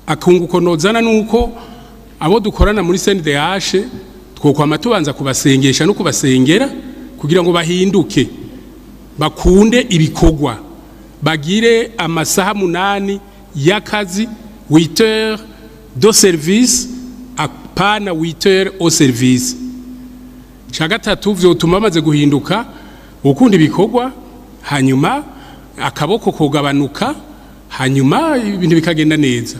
Akunguko nozana nuko abo dukorana muri CNDH twokwama tubanza kubasengesha no kubasengera kugira ngo bahinduke, bakunde ibikorwa, bagire amasaha 8 y'akazi, 8 heures de service, apana 8 heures au service. Ca gatatu vyotuma bamaze guhinduka ukunda ibikorwa, hanyuma akaboko kogabanuka, hanyuma ibintu bikagenda neza.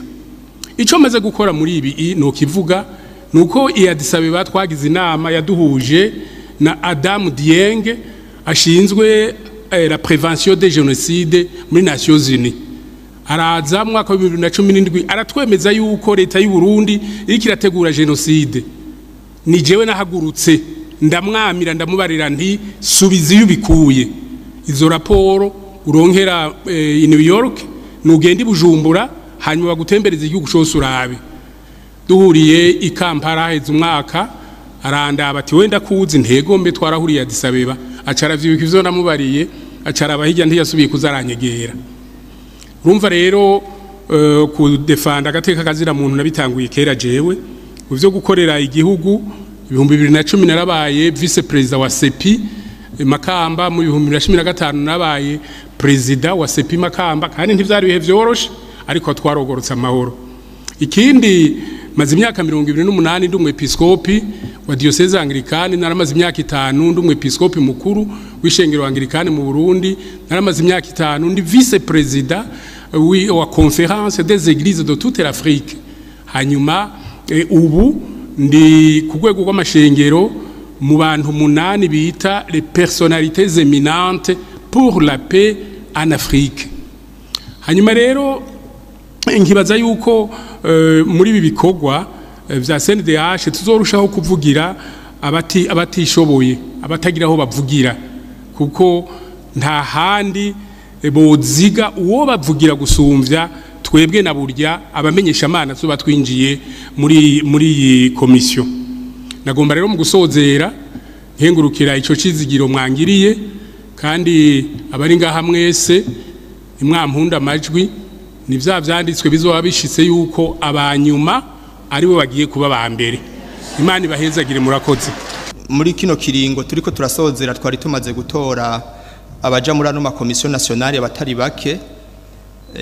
Ico maze gukora muri ibi no kivuga nuko i Addis Abeba twagize inama yaduhuje na Adam Dieng ashinzwe la prévention des génocides muri Nations Unies. Araza mu mwaka wa 2017 aratwemeza yuko leta y'u Burundi iriko irategura génocide. Ni jewe nahagurutse ndamwamira ndamubarira nti subiza iyo ubikuye izo raporo uronkera i New York, nugenda i Bujumbura, hanyuma bagutembereza igihugu cose urabe. Duhuriye i Kampala haheze umwaka, arandaba ati wenda kuzi ntego mbe twarahuriye Addis Abeba, acara vyibuka ivyo namubariye, acara abahijya ntiyasubiye kuzaranyegera. Urumva rero kudefanda agateka kazira muntu nabitanguye kera jewe mu vyo gukorera igihugu. 2010 narabaye vice president wa CEPI Makamba, mu 2015 narabaye president wa CEPI Makamba, kandi ntivyari bihe vyoroshe ariko twarogorotse amahoro. Ikindi maze imyaka 28 ndi umwepiskopi wa diocese Anglikane, naramaze imyaka 5 ndi umwepiskopi mukuru w'ishengero Anglikane mu Burundi, naramaze imyaka 5 ndi vice president wa conférence des églises de toute l'Afrique. Hanyuma ubu ndi ku rwego rw'amashengero mu bantu 8 bita les personnalités éminentes pour la paix en Afrique. Hanyuma rero nkibaza yuko muri ibi bikorwa vya CNDH tuzorushaho kuvugira abatishoboye, abatagira aho bavugira, kuko nta handi boziga uwo bavugira gusumvya twebwe na burya abamenyesha amana tuba twinjiye muri iyi komisiyo. Nagomba rero mu gusozera nkengurukira ico cizigiro mwangiriye, kandi abari ngaha mwese nimwampunda amajwi, ni vya vyanditswe bizoba bishitse yuko abanyuma aribo bagiye kuba ba mbere. Imana ibahezagire, murakoze. Muri kino kiringo turiko turasozera twari tumaze gutora abaja muri ano makomisiyo nationale abatari bake,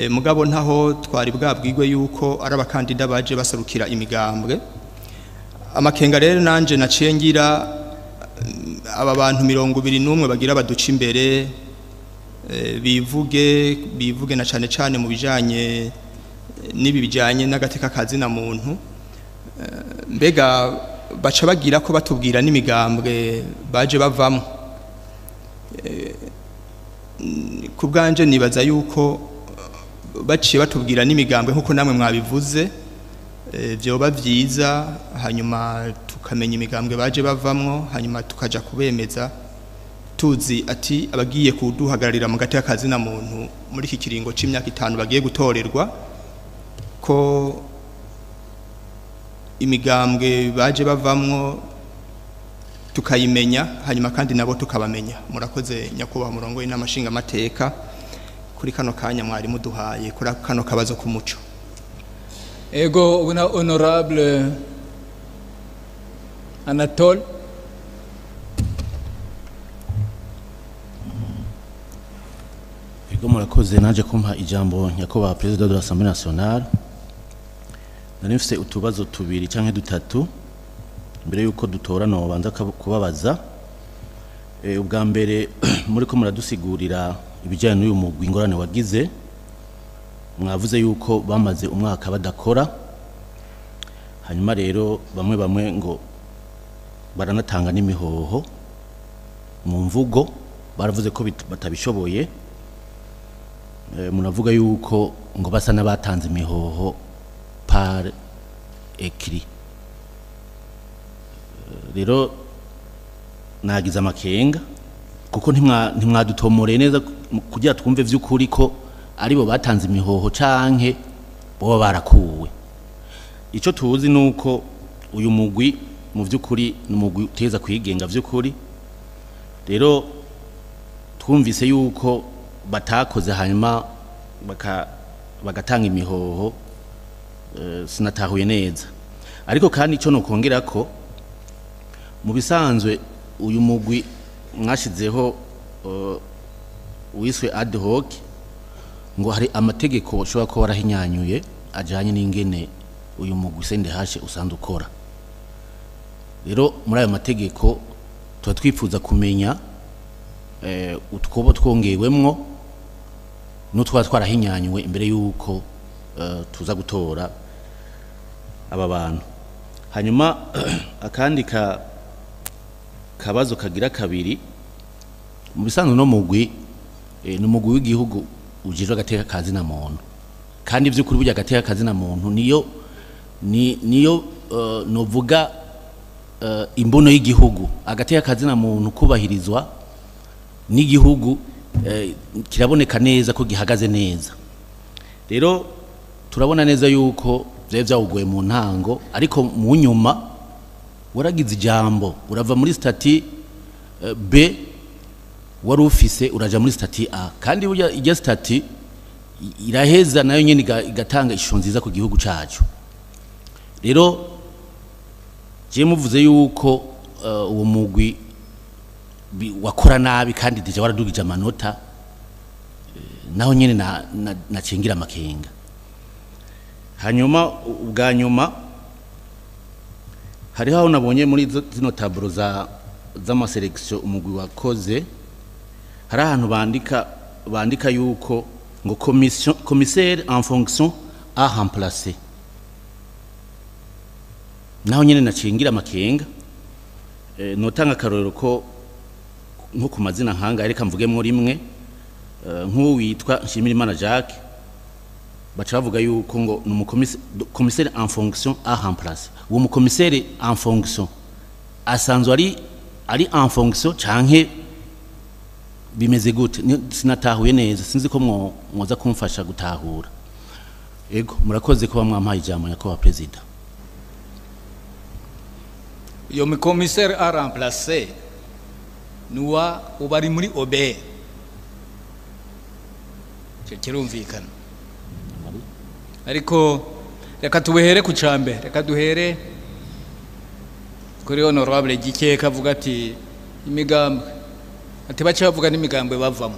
mugabo ntaho twari bwabwirwe yuko ari abakandida baje baserukira imigambwe. Amakenga rero nanje naciye ngira aba bantu 21 bagira baduca imbere, bivuge na cane cane mu bijanye n'ibi bijanye n'agateka kazina muntu. Mbega baca bagira ko batubwira n'imigambwe baje bavamo. Ku bwanje nibaza yuko baciye batubwira n'imigambwe nkuko namwe mwabivuze, vyoba vyiza, hanyuma tukamenya imigambwe baje bavamwo, hanyuma tukaja kubemeza tuzi ati abagiye kuduhagararira mu gateka kazina muntu muri iki kiringo c'imyaka 5 bagiye gutorerwa, ko imigambwe baje bavamwo tukayimenya, hanyuma kandi nabo tukabamenya. Murakoze nyakubahwa murongo w'inama nshingamateka kuri kano kanya mwari muduhaye kuri kano kabazo k'umuco. Ego una honorable Anatole. Ego murakoze naje kumpa ijambo nyakubahwa president de l'Assemblée nationale. Nari mfise utubazo tubiri canke dutatu mbere yuko dutora no banza kubabaza. Ubwa mbere muri ko muradusigurira ibijyanye n'uyu mugwi ingorane wagize, mwavuze yuko bamaze umwaka badakora, hanyuma rero bamwe ngo baranatanga n'imihoho mu mvugo, baravuze ko batabishoboye. Munavuga yuko ngo basa n'abatanze imihoho par écrit. Rero nagize amakenga kuko ntimwadutomoreye neza kugira twumve vy'ukuri ko aribo batanze imihoho canke boba barakuwe. Ico tuzi nuko uyu mugwi mu vy'ukuri ni umugwi uteza kwigenga vy'ukuri. Rero twumvise yuko batakoze hanyuma bagatanga imihoho, Sinatahuye neza, ariko kandi ico nokongera ko mu bisanzwe uyu mugwi mwashizeho wiswe ad hoc, ngo hari amategeko ushobora kuba warahinyanyuye ajanye n'ingene uyu mugwi CNDH usanzwe ukora. Rero muri ayo mategeko tuba twifuza kumenya utwobo twongewemwo n'utwa twarahinyanyuwe imbere yuko tuza gutora aba bantu. Hanyuma akandi kabazo kagira kabiri, mu bisanzwe no mugwi ni umugwi w'igihugu ujejwe agateka kazi na muntu, kandi vy'ukuri burya agateka kazi na muntu niyo novuga imbono y'igihugu. Agateka kazi na muntu kubahirizwa n'igihugu kiraboneka neza ko gihagaze neza. Rero turabona neza yuko vyari vyawugoye mu ntango, ariko mu nyuma waragize ijambo, urava muri statut B wari ufise uraja muri statut A, kandi burya irya statut iraheza nayo nyene igatanga ishusho nziza ku gihugu cacu. Rero je muvuze yuko uwo mugwi wakora nabi kandi déjà waradugije amanota, naho nyene nacengira amakenga. Hanyuma ubwa nyuma hariho aho nabonye muri zino tableau z'ama sélection umugwi wakoze, hari ahantu bandika yuko ngo commissaire en fonction a remplacé. Naho nyene nacingira amakenga. Notanga akarorero ko nko ku mazina nkanga, reka mvugemo rimwe, nk'uwo witwa Nshimirimana Jacques, baca bavuga yuko ngo ni commissaire en fonction a remplacé. Uwo mucommissaire en fonction asanzwe ari en fonction canke bimeze gute? Sinatahuye neza, sinzi ko mwoza kumfasha gutahura. Ego, murakoze kuba mwampaye ijambo nyakubahwa Perezida. Iyo mucommissaire a remplacé nuwa uba ari muri OBR, icyo kirumvikana. Ariko reka tubuhere ku cambe, reka duhere kuri honorable Gikeka avuga ati imigambwe, ati bace bavuga n'imigambwe bavamo.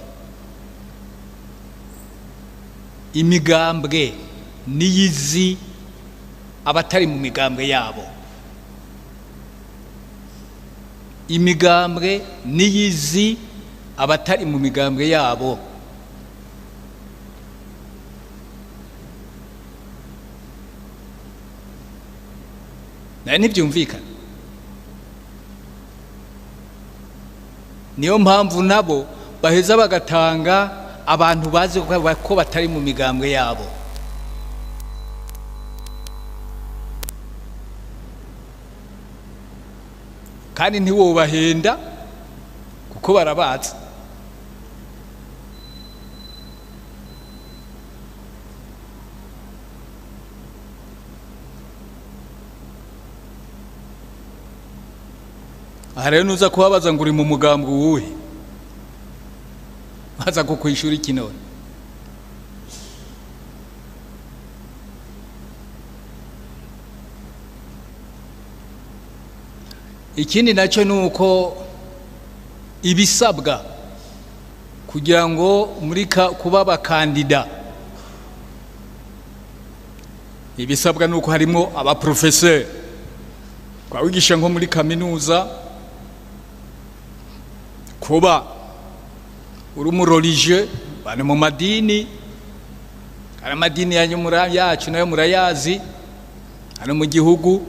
Imigambwe niyizi abatari mu migambwe yabo, imigambwe niyizi abatari mu migambwe yabo. Nayo ntibyumvikana. Niyo mpamvu nabo baheza bagatanga abantu bazi ko batari mu migambwe yabo. Kandi ntiwobahenda kuko barabazi. Aha rero nuza kubabaza ngo uri mu mugambwe uwuhe, baza kukwishura iki none? Ikindi nacyo ni uko ibisabwa kugira ngo muri kuba abakandida, ibisabwa ni uko harimo abaprofeseri twawigisha nko muri kaminuza, kuba uri umurorije bane mu madini, hari amadini yacu nayo murayazi hano mu gihugu,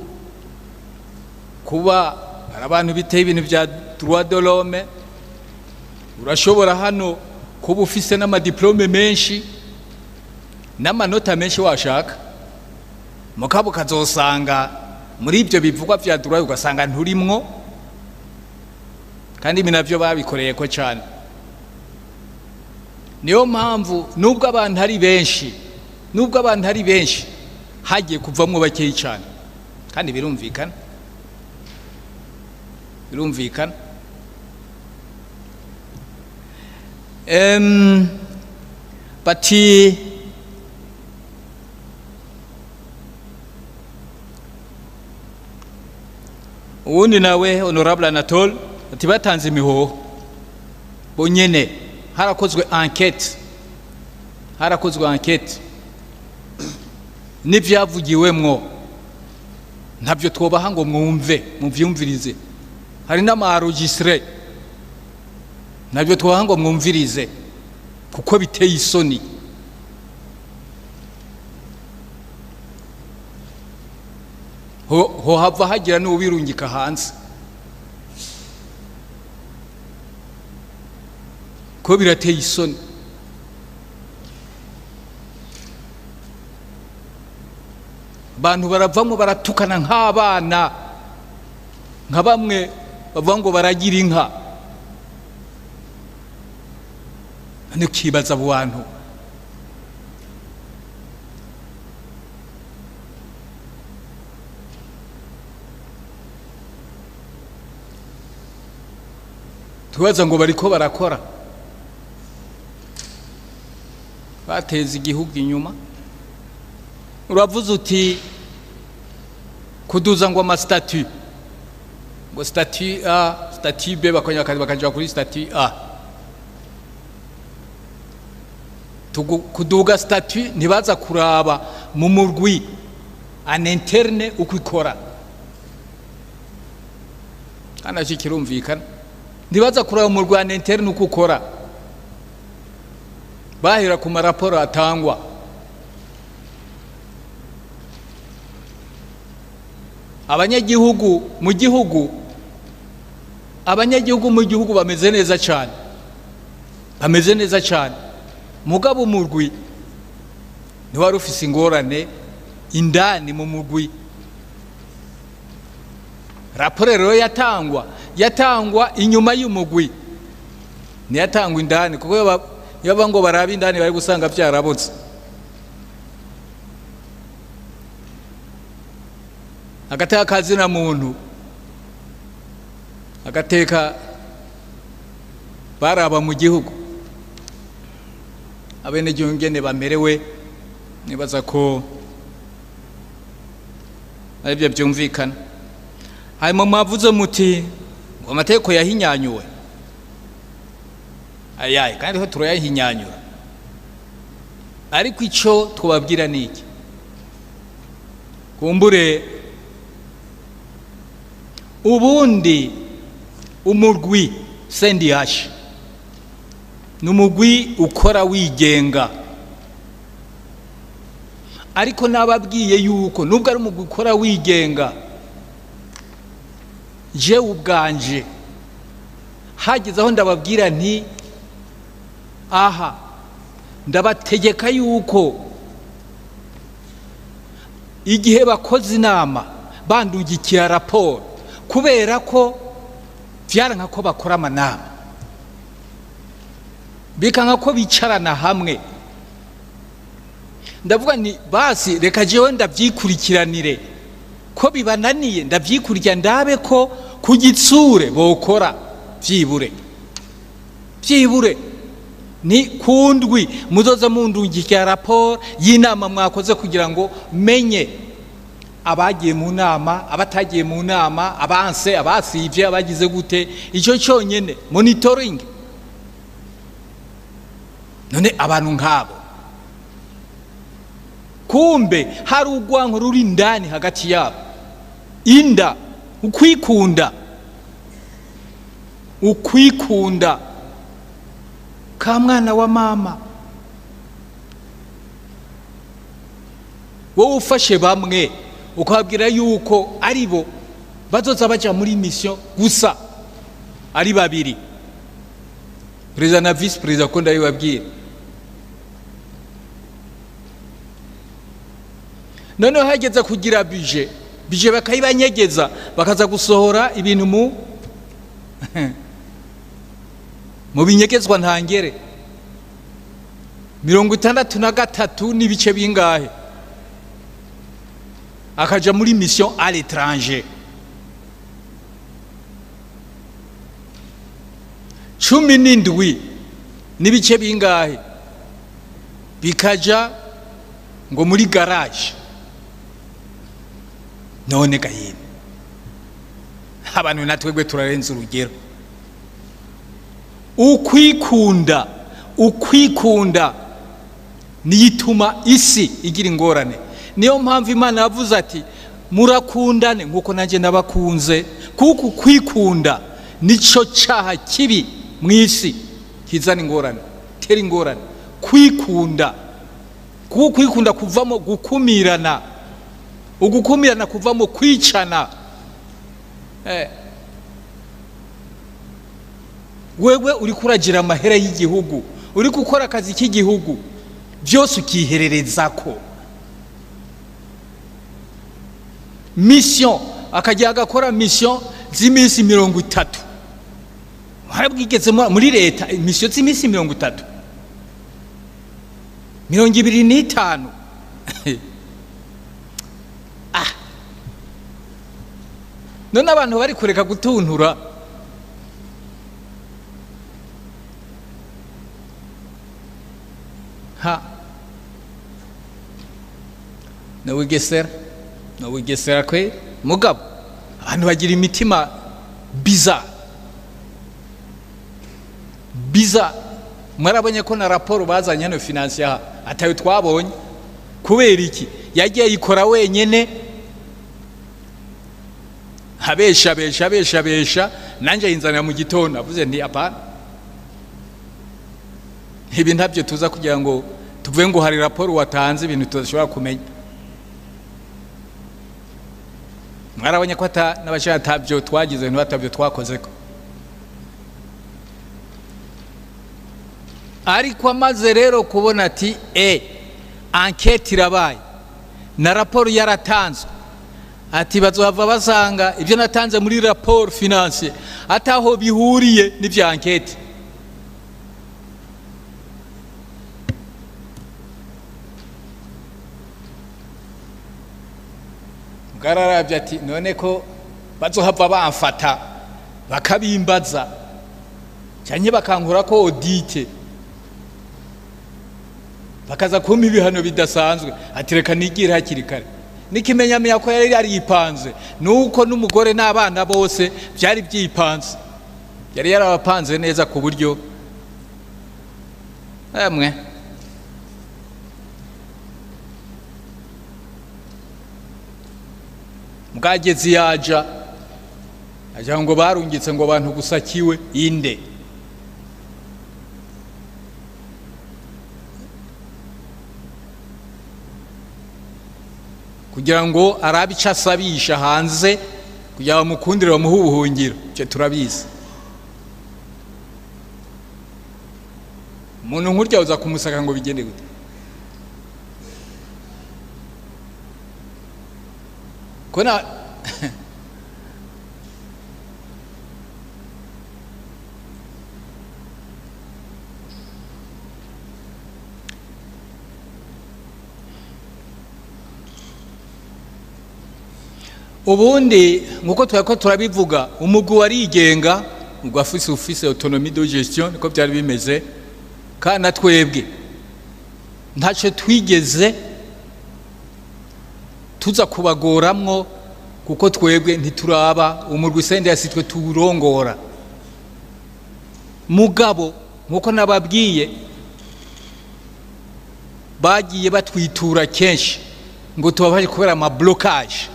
kuba hari abantu biteye ibintu bya droit de l'homme. Urashobora hano kuba ufise n'amadiplome menshi n'amanota menshi washaka, mugabo ukazosanga muri ibyo bivugwa vya droit ugasanga nturimwo, kandi ibi navyo babikoreye ko cyane. Niyo mpamvu nubwo abantu ari benshi, nubwo abantu ari benshi hagiye kuvamwo bakeyi cyane, kandi birumvikana, birumvikana. Bati Uwundi nawe honorable Anatole ati batanze imihoho bonyene, harakozwe enquête, harakozwe enquête n'ivyavugiwemwo ntabyo twobaha ngo mwumve muvyumvirize, hari n'amaregistre ntabyo twobaha ngo mwumvirize kuko biteye isoni. Ho hava hagira n'ubirungika hanze ko birateye isoni. Abantu baravamo baratukana nk'abana, nka bamwe bavuga ngo baragira inka. Ntukibaza abo bantu. Tubaza ngo bariko barakora, bateza igihugu inyuma. Uravuze uti kuduza ngo ama statut, ngo statut A, statut B, bakongera bakaja kuri statut A. Kuduga statut ntibaza kuraba mu murwi an interne uko ikora, kana kirumvikana. Ntibaza kuraba mu murwi an interne uko ukora, bahera ku maraporo atangwa. Abanyagihugu mu gihugu, abanyagihugu mu gihugu bameze neza cyane, bameze neza cyane. Mugabo umurwi ntiwari ufise ingorane indani mu murwi. Raporo rero yatangwa inyuma y'umugwi, ntiyatangwa indani, kuko iyo ngo barabe indani bari gusanga byarabotse. Agateka kazina muntu, agateka baraba mu gihugu, abenegihugu ngene bamerewe, nibaza ko aribyo byumvikana. Hanyuma mwavuze muti ngo amategeko yahinyanyuwe, ayaye kandi ho turayahinyanyura, ariko ico twababwira niki? Kumbure ubundi umurwi CNDH numugwi ukora wigenga, ariko nababwiye yuko nubwo ari umugwi ukora wigenga, je ubwanje hageze aho ndababwira nti aha ndabategeka yuko igihe bakoze inama bandungikira raporo, kubera ko vyaranka ko bakora amanama, bikanka ko bicarana hamwe. Ndavuga ni basi reka jewe ndavyikurikiranire, ko bibananiye ndavyikurikira ndabe ko kugitsure bokora vyibure vyibure ni kundwi muzoza mundungikira raporo y'inama mwakoze kugira ngo menye abagiye mu nama, abatagiye mu nama, abanse, abasivye, abagize gute, ico cyonyene monitoring. None abantu nkabo kumbe hari urwanko ruri indani hagati yabo, inda, ukwikunda, ukwikunda ka mwana wa mama. Wowe ufashe bamwe ukabwira yuko aribo bazoza baja muri mission gusa ari babiri, president na vice president, ko ndabibabwira. Noneho hageze kugira budget, budget bakayibanyegeza, bakaza gusohora ibintu mu binyegezwa ntangere 63 n'ibice bingahe, akaja muri mission à l'étranger. 17 n'ibice bingahe bikaja ngo muri garage. None gahini Abantu natwebwe turarenza urugero. Ukwikunda, ukwikunda niyituma isi igira ingorane. Niyo mpamvu Imana yavuze ati murakundane nkuko nanjye nabakunze, kuko kwikunda nico cyaha kibi mu isi kizana ingorane, tera ingorane. Kwikunda, kuko kwikunda kuvamo gukumirana, ugukumirana kuvamo kwicana. Wewe uri kuragira amahera y'igihugu, uri gukora akazi k'igihugu, byose ukihererezako. Mission akajya agakora mission z'iminsi 30. Harabwigeze muri leta mission z'iminsi 30, 25. None abantu bari kureka gutuntura. Ha, nawigesera, nawigesera kwe mugabo abantu bagira imitima biza biza. Mwarabonye ko na raporo bazanye hano financier atayo twabonye. Kubera iki? Yagiye yikora wenyene, abesha besha besha besha, nanje yinzanira mu gitondo avuze nti apana, ibi ntabyo tuza kugira ngo tuvuge ngo hari raporo watanze ibintu tudashobora kumenya. Mwarabonye ko ata n'abashaka tabyo twagize ntibatabyo twakoze ko. Ariko amaze rero kubona ati enquête irabaye na raporo yaratanzwe, ati bazohava basanga ibyo natanze muri raporo financier ataho bihuriye n'ibya enquête. Gararabye ati none ko bazohava bamfata bakabimbaza cyane bakankura ko audite bakaza kumpa ibihano bidasanzwe, ati reka nigire hakiri kare. Nikimenyamenya ko yari yaripanze nuko n'umugore n'abana bose byari byipanze, yari yarabapanze neza ku buryo amwe. Mugagezi yaja aja ngo barungitse ngo abantu gusakiwe inde. Kugira ngo arabe icyo asabisha hanze kugira bamukundire bamuhe ubuhungiro, icyo turabizi. Umuntu nkurya uza kumusaka ngo bigende gute? Kona ubundi nkuko twako turabivuga, umugwi warigenga, ubwo afise office autonomie de gestion niko byari bimeze, kana twebwe ntacyo twigeze tuza kubagoramwo, kuko twebwe ntituraba umurwi sende yasitwe turongora. Mugabo nkuko nababwiye bagiye batwitura kenshi ngo tubabaje kubera ama blocage.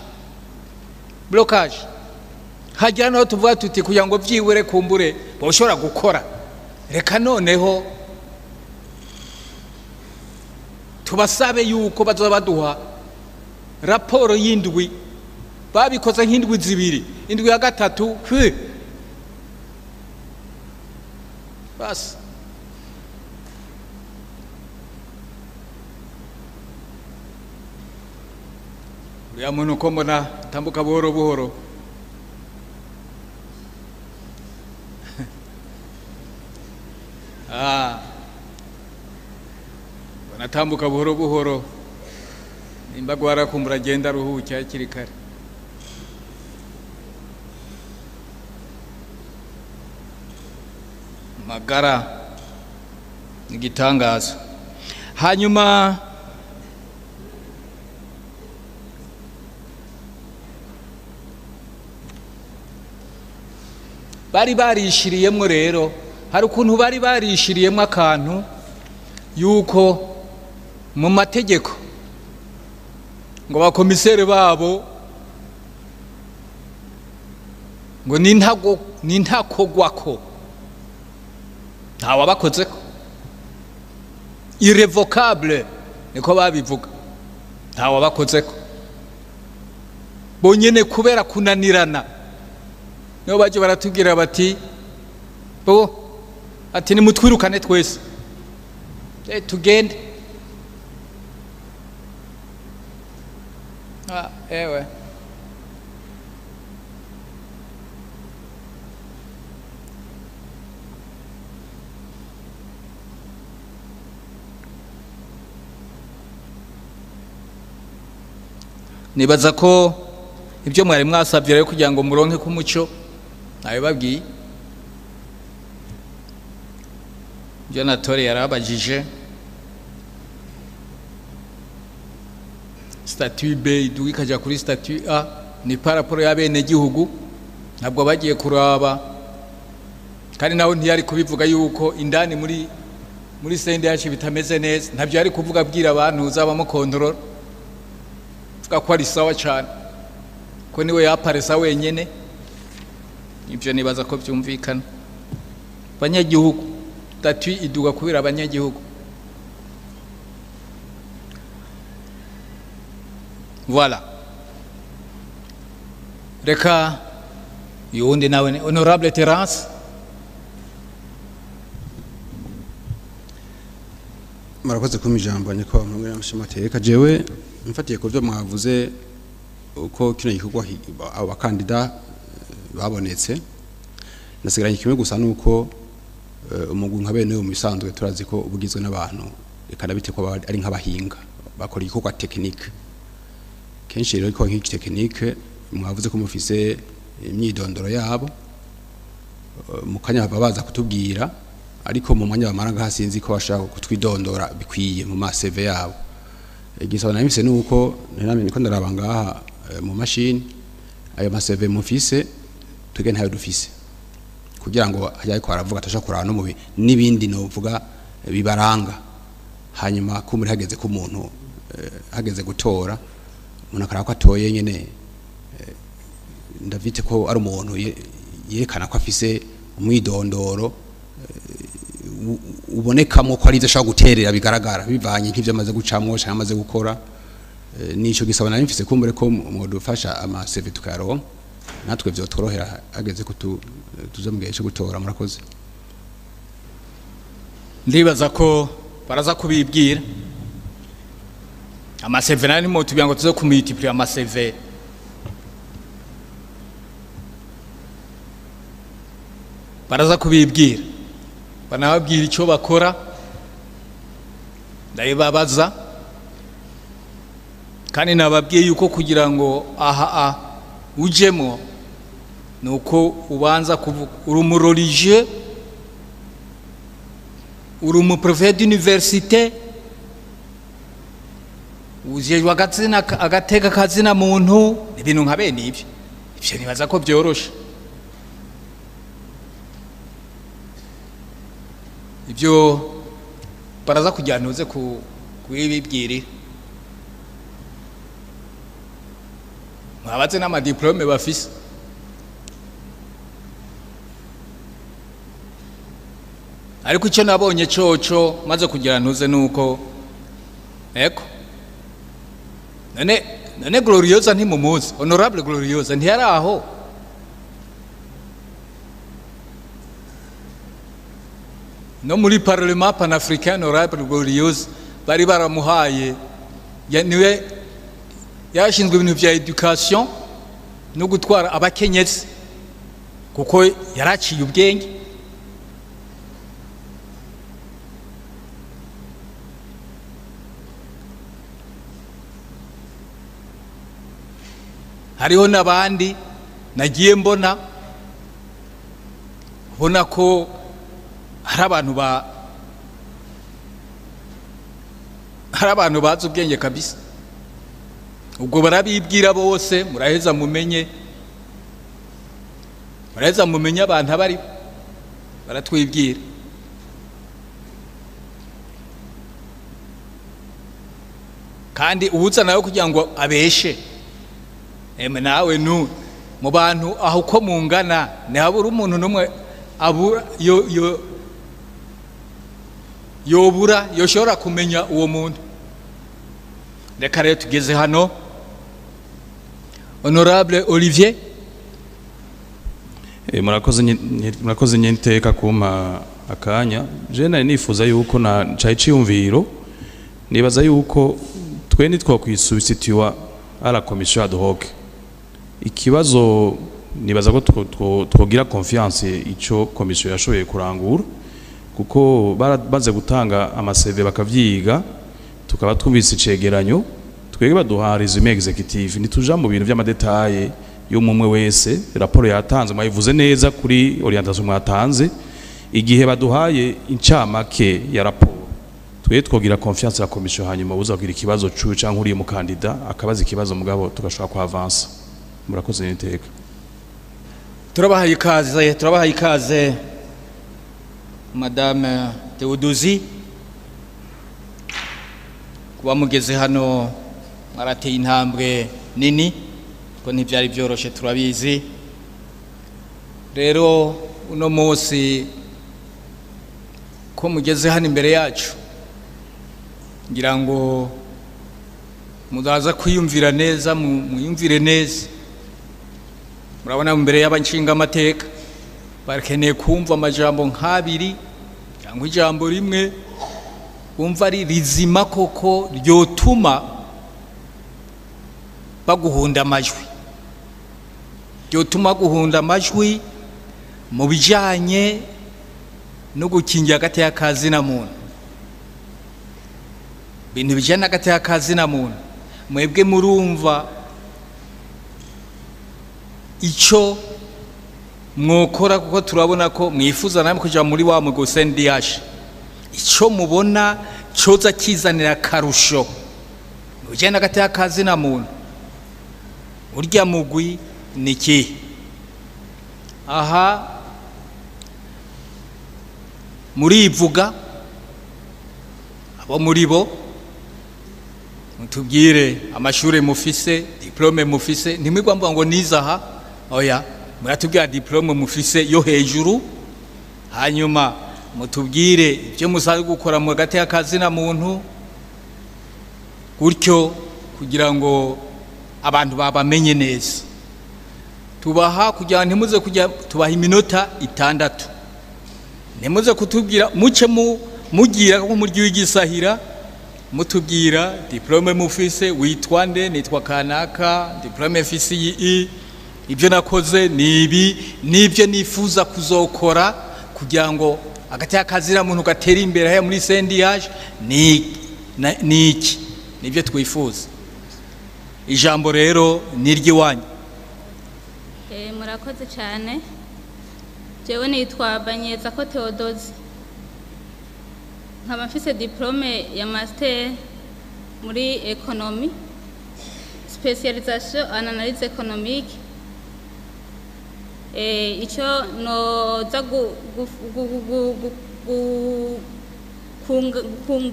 Blocage hagira naho tuvuga tuti kugira ngo byibure kumbure bashobora gukora, reka noneho tubasabe yuko bazoba baduha raporo y'indwi. Babikoze nk'indwi zibiri, indwi ya gatatu basi. Uriya muntu uko mbona tambuka buhoro buhoro. Natambuka buhoro buhoro, nimba gwarakumbura agenda aruhuke hakiri kare. Magara igitangaza. Hanyuma Bari barishiriyemwo rero, hari ukuntu bari barishiriyemwo akantu yuko mu mategeko ngo abakomisere babo ngo nintakogwako, ntawabakozeko, irrevocable niko babivuga, ntawabakozeko bonyene kubera kunanirana. Niho baje baratubwira bati bo ati nimutwirukane twese tugende. Ewe nibaza ko ibyo mwari mwasabye rero kugira ngo muronke ku muco nabibabwiye. Ibyo natore yarabajije statut B iduga ikaja kuri statut A ni par rapport y'abenegihugu, ntabwo bagiye kuraba, kandi nawe ntiyari kubivuga yuko indani muri CNDH bitameze neza, ntabyo yari kuvuga abwira abantu uzabamo control ko ari sawa cyane, ko niwe yaparesa wenyene. Ibyo nibaza ko byumvikana. Abanyagihugu statut iduga kubera abanyagihugu. Voilà. Reka yundi nawe honorable Terence. Murakoze ku ijambo nyakubahwa mw'amashamateka. Jewe mfatiye ku byo mwavuze uko kino gikorwa abo bakandida babonetse, nasigaranye kimwe gusa nuko umugwi nka bene mu bisanzwe turazi ko ubugizwe n'abantu reka nabite ko ari nk'abahinga bakora igikorwa technique. Kenshi rero ko nk'iki technique mwavuze ko mufise imyidondoro yabo, mu kanya baba baza kutubwira, ariko mu mwanya bamara ngaha sinzi ko bashaka kutwidondora bikwiye mu ma CV yabo. Igisaba nahise nuko namenye ko ndaraba ngaha mu machine ayo ma CV mufise twege ntayo dufise, kugira ngo hajya ariko aravuga atasha kurana no mubi nibindi novuga bibaranga, hanyuma ko muri hageze ku muntu hageze gutora umuntu akaraba ko atoye nyene, ndavite ko ari umuntu yerekana ko afise umwidondoro ubonekamo ko ari ivyo ashobora guterera bigaragara bivanye nk'ivyo amaze gucamwo canke amaze gukora. Nico gisaba nari mfise kumbure ko mwodufasha ama CV tukayaronka natwe vyotworohera hageze ko tuze mu gihe cyo gutora. Murakoze. Ndibaza ko baraza kubibwira ama CV nari mo tubya ngo tuze kumultiplier ama CV. Baraza kubibwira banababwira icyo bakora, ndayibabaza kandi nababwiye yuko kugira ngo aha ujemo nuko ubanza kuvuga uri umureligieux, uri umuprofesseur d'université, ujejwe agateka kazina muntu, ibintu nka bene ibyo. Ivyo nibaza ko byoroshe. Ibyo baraza kujyana uze kubibwirira mwabaze n'amadiplome bafise. Ariko icyo nabonye coco maze kugira ntuze nuko eko none Gloriosa ntimumuzi, honorable Gloriosa ntiyari aho. No muri parlement panafricain honorable Gloriosa bari baramuhaye, niwe yashinzwe ibintu vya education no gutwara abakenyezi kuko yaraciye ubwenge. Hariho n'abandi nagiye mbona ubona ko hari abantu bazi ubwenge kabisa. Ubwo barabibwira bose muraheza mumenye. Muraheza mumenye abantu abari baratwibwira. Kandi uwuza nawe kugira ngo abeshe, emwe nawe nu mu bantu aho uko mungana ntihabura umuntu n'umwe abura yo yo yobura yoshobora kumenya uwo muntu. Reka rero tugeze hano. Honorable Olivier. Murakoze nyenteka kumpa akanya. Je nari nifuza yuko na caye ciyumviro, nibaza yuko twe nitwokwisubstituwa à la commission ad hoc. Ikibazo nibaza ko twogira confiance ico commission yashoboye kurangura, kuko barabaze gutanga ama CV bakavyiga, tukaba twumvise icegeranyo, twebwe baduha résumé exécutif, ntituja mu bintu vy'ama détails y'umwe wese. Raporo yatanze mwayivuze neza kuri orientation mwatanze. Igihe baduhaye incamake ya raporo, twe twogira confiance ya commission, hanyuma uza kugira ikibazo cu canke uriye mu kandida akabaza ikibazo, mugabo tugashobora ku avancer. Murakoze n'iteka. Turabahaye ikaze, turabahaye ikaze Madame Theodosie. Kuba mugeze hano mwarateye intambwe nini, ko ntibyari byoroshe, turabizi. Rero uno munsi ko mugeze hano imbere yacu, ngira ngo muzaza kwiyumvira neza, mwiyumvire neza. Murabona imbere y'abanshinga amateka barakeneye kumva amajambo nk'abiri cyangwa ijambo rimwe bumva ari rizima koko ryotuma baguhunda amajwi, ryotuma guhunda amajwi mu bijanye no gukingira agateka ka zina muntu. Ibintu bijanye n'agateka ka zina muntu, mwebwe murumva ico mwokora, kuko turabona ko mwifuza namwe kuja muri wa mugwi CNDH. Ico mubona coza kizanira akarusho mu bijanye n'agateka ka zina muntu urya mugwi ni iki? Aha murivuga abo muri bo, mutubwire amashure mufise, diplôme mufise. Ntimwigwa mvuga ngo nize aha, oya, muratubwira diplôme mufise yo hejuru, hanyuma mutubwire ibyo musanzwe gukora mu gateka ka zina muntu, gutyo kugira ngo abantu babamenye neza. Tubaha kugira ntimuze kujya, tubaha iminota 6, ntimuze kutubwira muce mugira ko muryi w'igisahira, mutubwira diplôme mufise, witwa nde, nitwa kanaka, diplôme mfise iyi, ibyo nakoze ni ibi, nibyo nifuza kuzokora kugira ngo agateka ka zina muntu gatera imbere haya muri CNDH ni iki, nibyo twifuza. Ijambo rero ni iry'iwanyu. Murakoze cyane. Jewe nitwa Banyeza ko Theodosie, nkaba mfise diplôme ya master muri économie, spécialisation en analyse économique. Icyo noza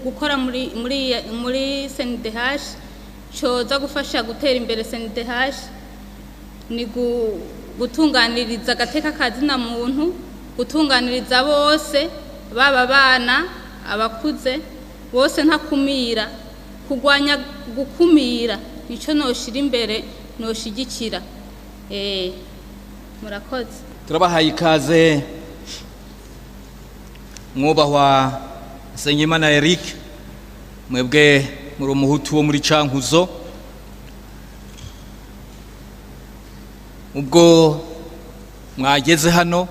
gukora muri CNDH coza gufasha gutera imbere CNDH ni gutunganiriza agateka ka zina muntu, gutunganiriza bose, baba abana, abakuze bose, ntakumira, kurwanya gukumira, nico noshira imbere, noshigikira. Murakoze. Turabahaye ikaze mwubahwa Nsengimana Eric, mwebwe muri umuhutu wo muri Cankuzo. Ubwo mwageze hano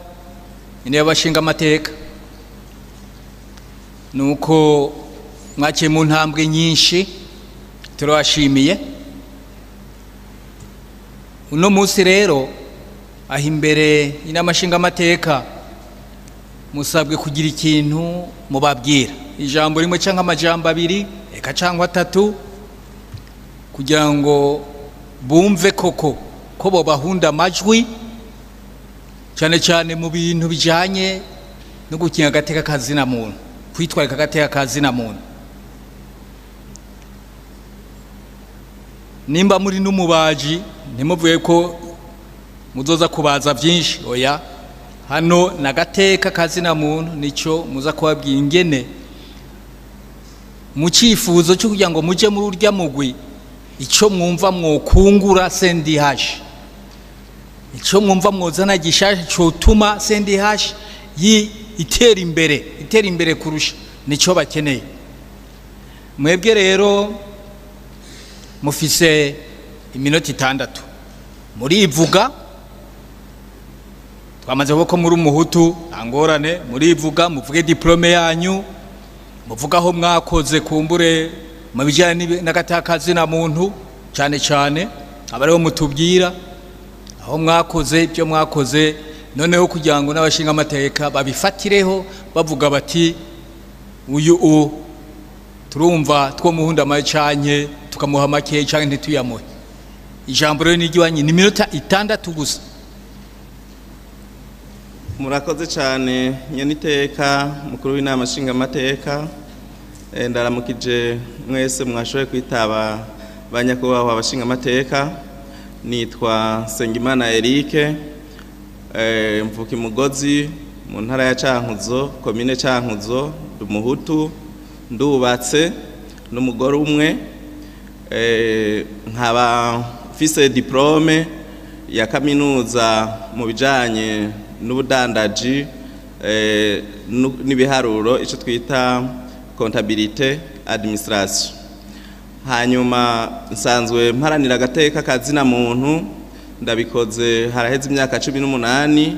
intebe y'abashinga amateka, nuko mwaciye mu ntambwe nyinshi, turabashimiye. Uno munsi rero aho imbere y'inama nshingamateka musabwe kugira ikintu mubabwira, ijambo rimwe cyangwa amajambo abiri, eka cyangwa atatu, kugira ngo bumve koko ko bobahunda amajwi Cyane cyane mu bintu bijanye no gukinga agateka kazina muntu, kwitwarika agateka kazina muntu. Nimba muri n'umubaji ntimuvuye ko muzoza kubaza byinshi, oya, hano nagateka kazina muntu nico muza kubabwira ingene mu cyifuzo cyo kugira ngo muje muri urya mugwi icyo mwumva mwokungura CNDH, icyo mwumva mwozana gishasha cyotuma CNDH itera imbere kurusha, nicyo bakeneye. Mwebwe rero mufise iminota 6 murivuga, twamaze ko muri umuhutu angorane, murivuga muvuge diplome yanyu, muvuga aho mwakoze kumbure mu bijyanye n'agatakazi na muntu, cyane cyane abariho mutubwira aho mwakoze ibyo mwakoze, noneho kugira ngo n'abashinga amateka babifatireho bavuga bati uyu turumva two muhunda macanye tukamuha make cyangwa ntituyamuhe. Ijambo rero n'igiwanyi ni minota 6 gusa. Murakoze cyane nyeniteka mukuru w'inama nshinga amateka, ndaramukije mwese mwashoboye kwitaba banyakubahwa abashinga amateka. Nitwa Sengimana Eric, mvuka Imugozi mu ntara ya Cankuzo, komine Cankuzo, ndumuhutu, ndubatse n'umugore umwe, nkaba mfise diplome ya kaminuza mu bijanye n'ubudandaji n'ibiharuro, icyo twita comptabilité administration. Hanyuma nsanzwe mparanira agateka kazina muntu, ndabikoze haraheze imyaka 18.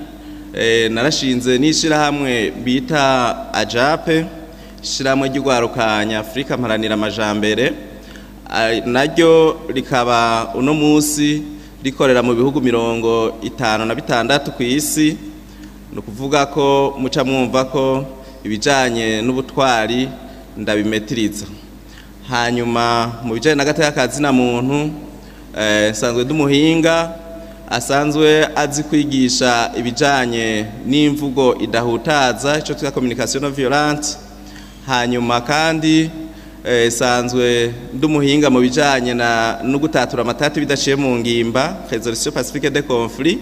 Narashinze n'ishirahamwe bita AJAPE, ishirahamwe ry'urwaruka nyafurika mparanira amajambere, naryo rikaba uno munsi rikorera mu bihugu 56 ku isi. Ni ukuvuga ko muca mwumva ko ibijanye n'ubutwari ndabimetiriza. Hanyuma mu bijanye n'agateka kazina muntu, nsanzwe ndumuhinga asanzwe azi kwigisha ibijanye n'imvugo idahutaza, ico twita communication non violente. Hanyuma kandi sanzwe ndumuhinga mu bijanye no gutatura amatati bidaciye mu ngimba, résolution pacifique des conflits.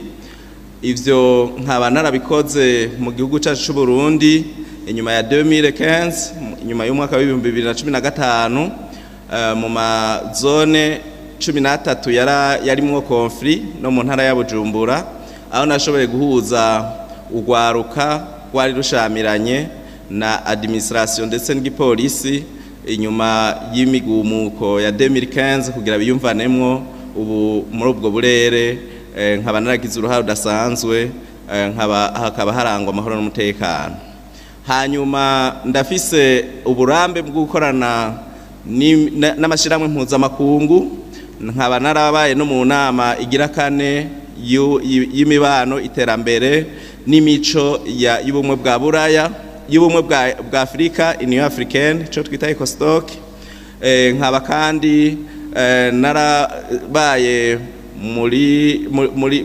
Ivyo nkaba narabikoze mu gihugu cyacu cy'u Burundi inyuma ya 2015, inyuma y'umwaka wa 2015, mu mazone 13 yarimwo conflit no mu ntara ya Bujumbura, aho nashoboye guhuza urwaruka rwari rushamiranye na administration ndetse n'igipolisi inyuma y'imigumuko ya 2015 kugira biyumvanemwo. Ubu muri ubwo burere nkaba naragize uruhare rudasanzwe, nkaba hakaba harangwa amahoro n'umutekano. Hanyuma ndafise uburambe bwo gukorana n'amashyirahamwe mpuzamakungu, nkaba narabaye no mu nama igira kane y'imibano, iterambere n'imico y'ubumwe bwa Buraya, y'ubumwe bwa Afrika, Union Africaine, ico twita ECOSOC. Nkaba kandi narabaye muri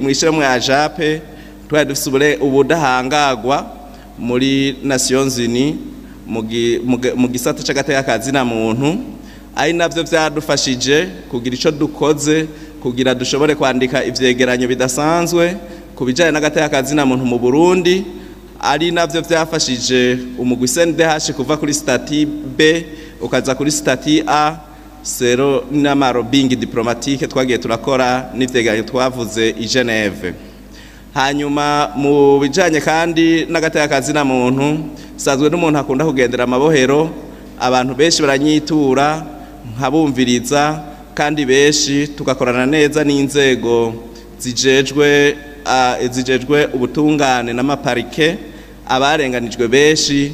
mw'ishyirahamwe ya AJAPE, twari dufise ubudahangagwa muri Nations Unies mu gisata c'agateka kazina muntu, ari navyo vyadufashije kugira ico dukoze kugira dushobore kwandika ivyegeranyo bidasanzwe ku bijanye n'agateka kazina muntu mu Burundi, ari navyo vyafashije umugwi CNDH kuva kuri statut B ukaza kuri statut A, sero n'amarobingi diplomatique twagiye turakora n'ivyegeranyo twavuze i Geneve. Hanyuma mu bijanye kandi n'agateka kazina muntu, sanzwe n'umuntu akunda kugendera amabohero, abantu benshi baranyitura nkabumviriza, kandi benshi tugakorana neza n'inzego zijejwe ubutungane n'amaparike, abarenganijwe benshi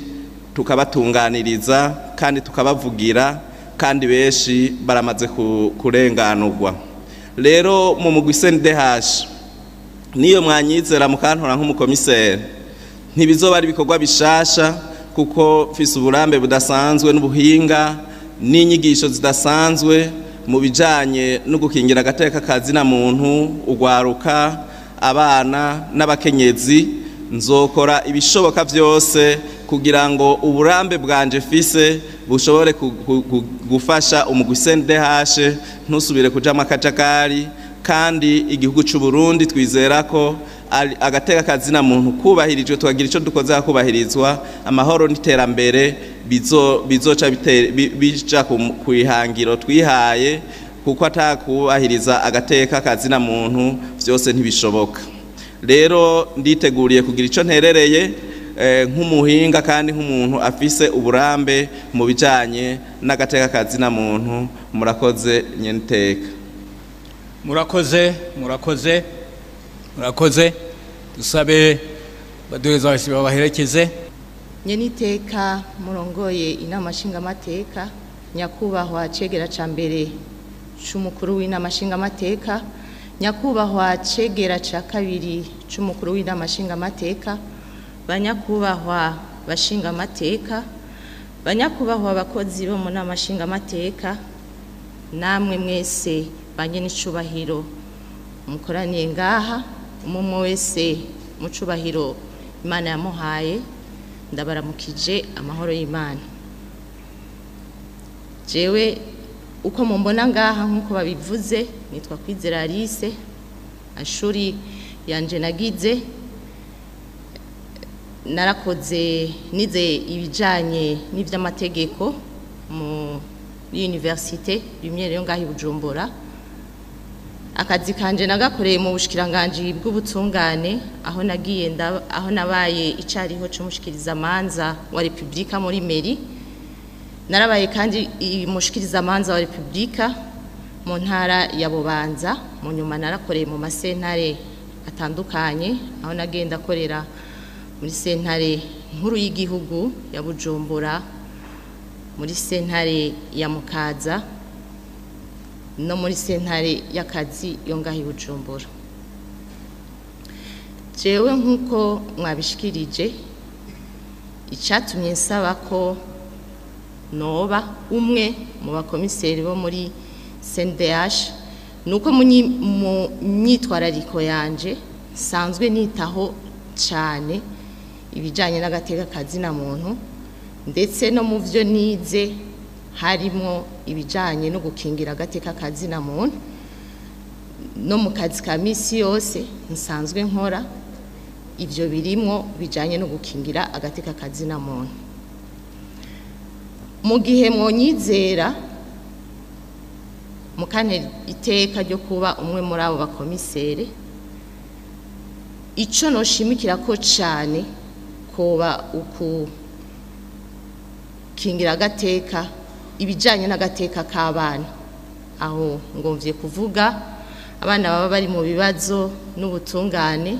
tukabatunganiriza kandi tukabavugira, kandi benshi baramaze kurenganurwa. Rero mu mugwi CNDH niyo mwanyizera mukantora nk'umukomiseri, ntibizoba ari ibikorwa bishasha kuko mfise uburambe budasanzwe n'ubuhinga n'inyigisho zidasanzwe mu bijanye no gukingira agateka kazina muntu, ugwaruka, Abana n'abakenyezi. Nzokora ibishoboka byose kugira ngo uburambe bwanje fise bushobore gufasha umugwi CNDH ntusubire kujamo akajagari. Kandi igihugu cy'u Burundi twizera ko agateka kazina muntu kubahirijwe, tukagira ico dukoze kubahirizwa, amahoro n'iterambere bizoca bija ku ihangiro twihaye, kuko atakubahiriza agateka kazina muntu vyose ntibishoboka. Rero nditeguriye kugira ico nterereye nk'umuhinga kandi nk'umuntu afise uburambe mu bijanye n'agateka kazina muntu. Murakoze, nyeniteka. Murakoze, murakoze, murakoze. Dusabe baduheza babaherekeze. Nyeniteka murongoye inama nshingamateka, nyakubahwa cegera ca mbere c'umukuru w'inama nshingamateka, nyakubahwa cegera ca kabiri c'umukuru w'inama nshingamateka, banyakubahwa bashingamateka, banyakubahwa abakozi bo mu nama nshingamateka, namwe mwese banye n'icubahiro mukoraniye ngaha, umwe wese mu cubahiro Imana yamuhaye, ndabaramukije amahoro y'Imana. Jewe uko mumbona ngaha, nk'uko babivuze, nitwa Kwizera Alice. Ashuri yanje nagize, narakoze, nize ibijanye n'ivy'amategeko muri Université Lumière yo ngaho i Bujumbura. Akazi kanje nagakoreye mu bushikiranganji bw'ubutungane, aho nagiye aho nabaye icariho c'umushikirizamanza wa Republika muri mairie. Narabaye kandi umushikirizamanza wa Republika mu ntara ya Bubanza. Mu nyuma narakoreye mu masentare atandukanye, aho nagenda akorera muri sentare nkuru y'igihugu ya Bujumbura, muri sentare ya Mukaza no muri sentare y'akazi yo ngaho i Bujumbura. Jewe nk'uko mwabishikirije, icyatumye nsaba ko noba umwe mu bakomiseri bo muri CNDH nuko mu myitwarariko yanje sanzwe nitaho cyane ibijyanye n'agateka kazina muntu, ndetse no mu byo nize harimo ibijyanye no gukingira agateka kazina muntu. No mu kazi ka misi yose nsanzwe nkora, ibyo birimo bijyanye no gukingira agateka kazina muntu. Mu gihe mwonyizera mukantera iteka ryo kuba umwe muri abo bakomisere, icyo noshimikira ko cyane koba ukukingira agateka, ibijyanye n'agateka k'abana. Aho ngomvye kuvuga abana baba bari mu bibazo n'ubutungane,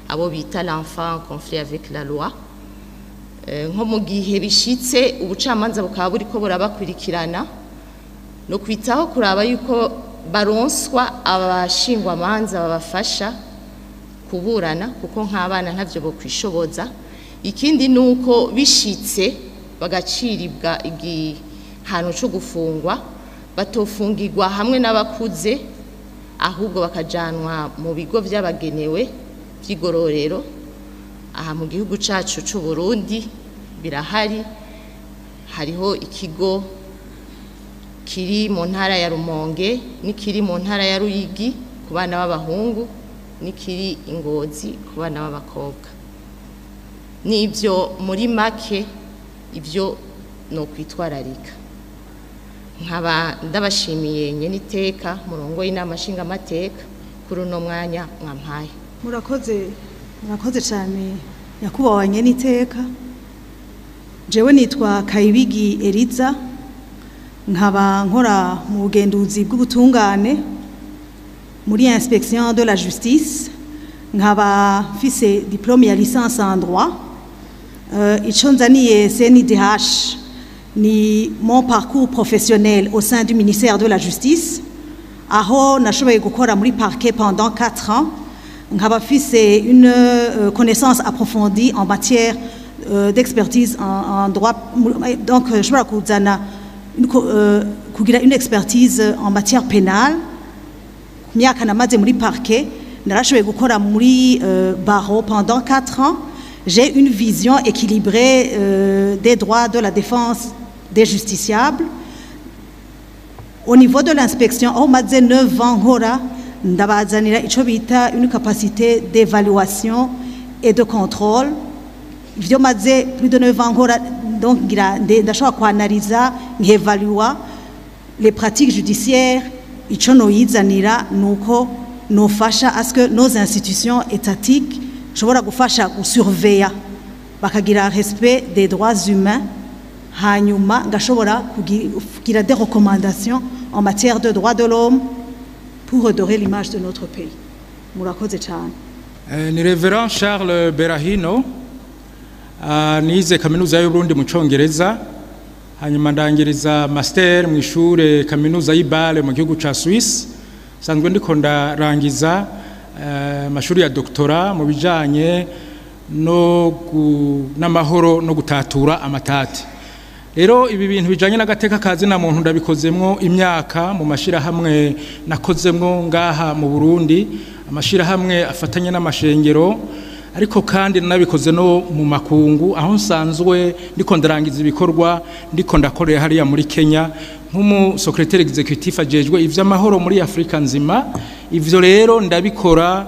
abo bita l'enfant en conflit avec la loi. Nko mu gihe bishitse ubucamanza bukaba buriko burabakurikirana, no kwitaho kuraba yuko baronswa abashingwamanza babafasha kuburana, kuko nk'abana ntavyo bo kwishoboza. Ikindi nuko bishitse bagaciribwa igihano cyo gufungwa, batofungirwa hamwe n'abakuze, ahubwo bakajanwa mu bigo by'abagenewe by'igororero. Aha mu gihugu cacu c'u Burundi birahari, hariho ikigo kiri mu ntara ya Rumonge n'ikiri mu ntara ya Ruyigi ku bana b'abahungu, n'ikiri Ingozi ku bana b'abakobwa. Nibyo muri make ibyo no kwitwararika. Nkaba ndabashimiye nyeniteka murongo y'inama nshingamateka kuri uno mwanya mwampaye. Murakoze, murakoze cyane, nyakubahwa nyeniteka. Jewe nitwa Kayibigi Eliza, nkaba nkora mu bugenduzi bw'ubutungane muri Inspection de la justice, nkaba mfise diplôme ya licence en droit. Ico nzaniye CNIDH ni mon parcours professionnel au sein du ministère de la Justice, aho nashoboye gukora muri parquet pendant 4 ans, nkaba mfise une connaissance approfondie en matière d'expertise en droit. Donc nshobora kuzana kugira une expertise en matière pénale. Ku myaka namaze muri parquet, Narashoboye gukora muri barreau pendant 4 ans. J'ai une vision équilibrée des droits de la défense des justiciables. Au niveau de l'inspection, aho maze 9 ans nkora, ndabazanira ico bita une capacité d'évaluation et de contrôle. Ivyo maze plus de 9 ans nkora, donc ngira ndashobora kwanaliza, nkevalua les pratiques judiciaires. Ico noyizanira nuko nofasha à ce que nos institutions étatiques nshobora gufasha gusurveya bakagira respect des droits humains, hanyuma ngashobora kugira des recommandations en matière de droits de l'homme pour redorer l'image de notre pays. Murakoze cyane. Ni Reverend Charles Berahino. Nize kaminuza y'Uburundi mu Congereza, hanyuma ndangiriza master mu ishure kaminuza y'Ibale mu gihugu ca Suisse. Sanzwe ndiko ndarangiza amashuri ya doctorat mu bijanye no n'amahoro no gutatura amatati. Rero ibi bintu bijanye n'agateka kazi na muntu ndabikozemwo imyaka mu mashirahamwe nakozemwo ngaha mu Burundi, amashirahamwe afatanye n'amashengero, ariko kandi nabikoze no mu makungu aho nsanzwe ndiko ndarangiza ibikorwa ndiko ndakorera hariya muri Kenya nk'umu secrétaire exécutif ajejwe ivy'amahoro muri Afrika nzima. Ivyo rero ndabikora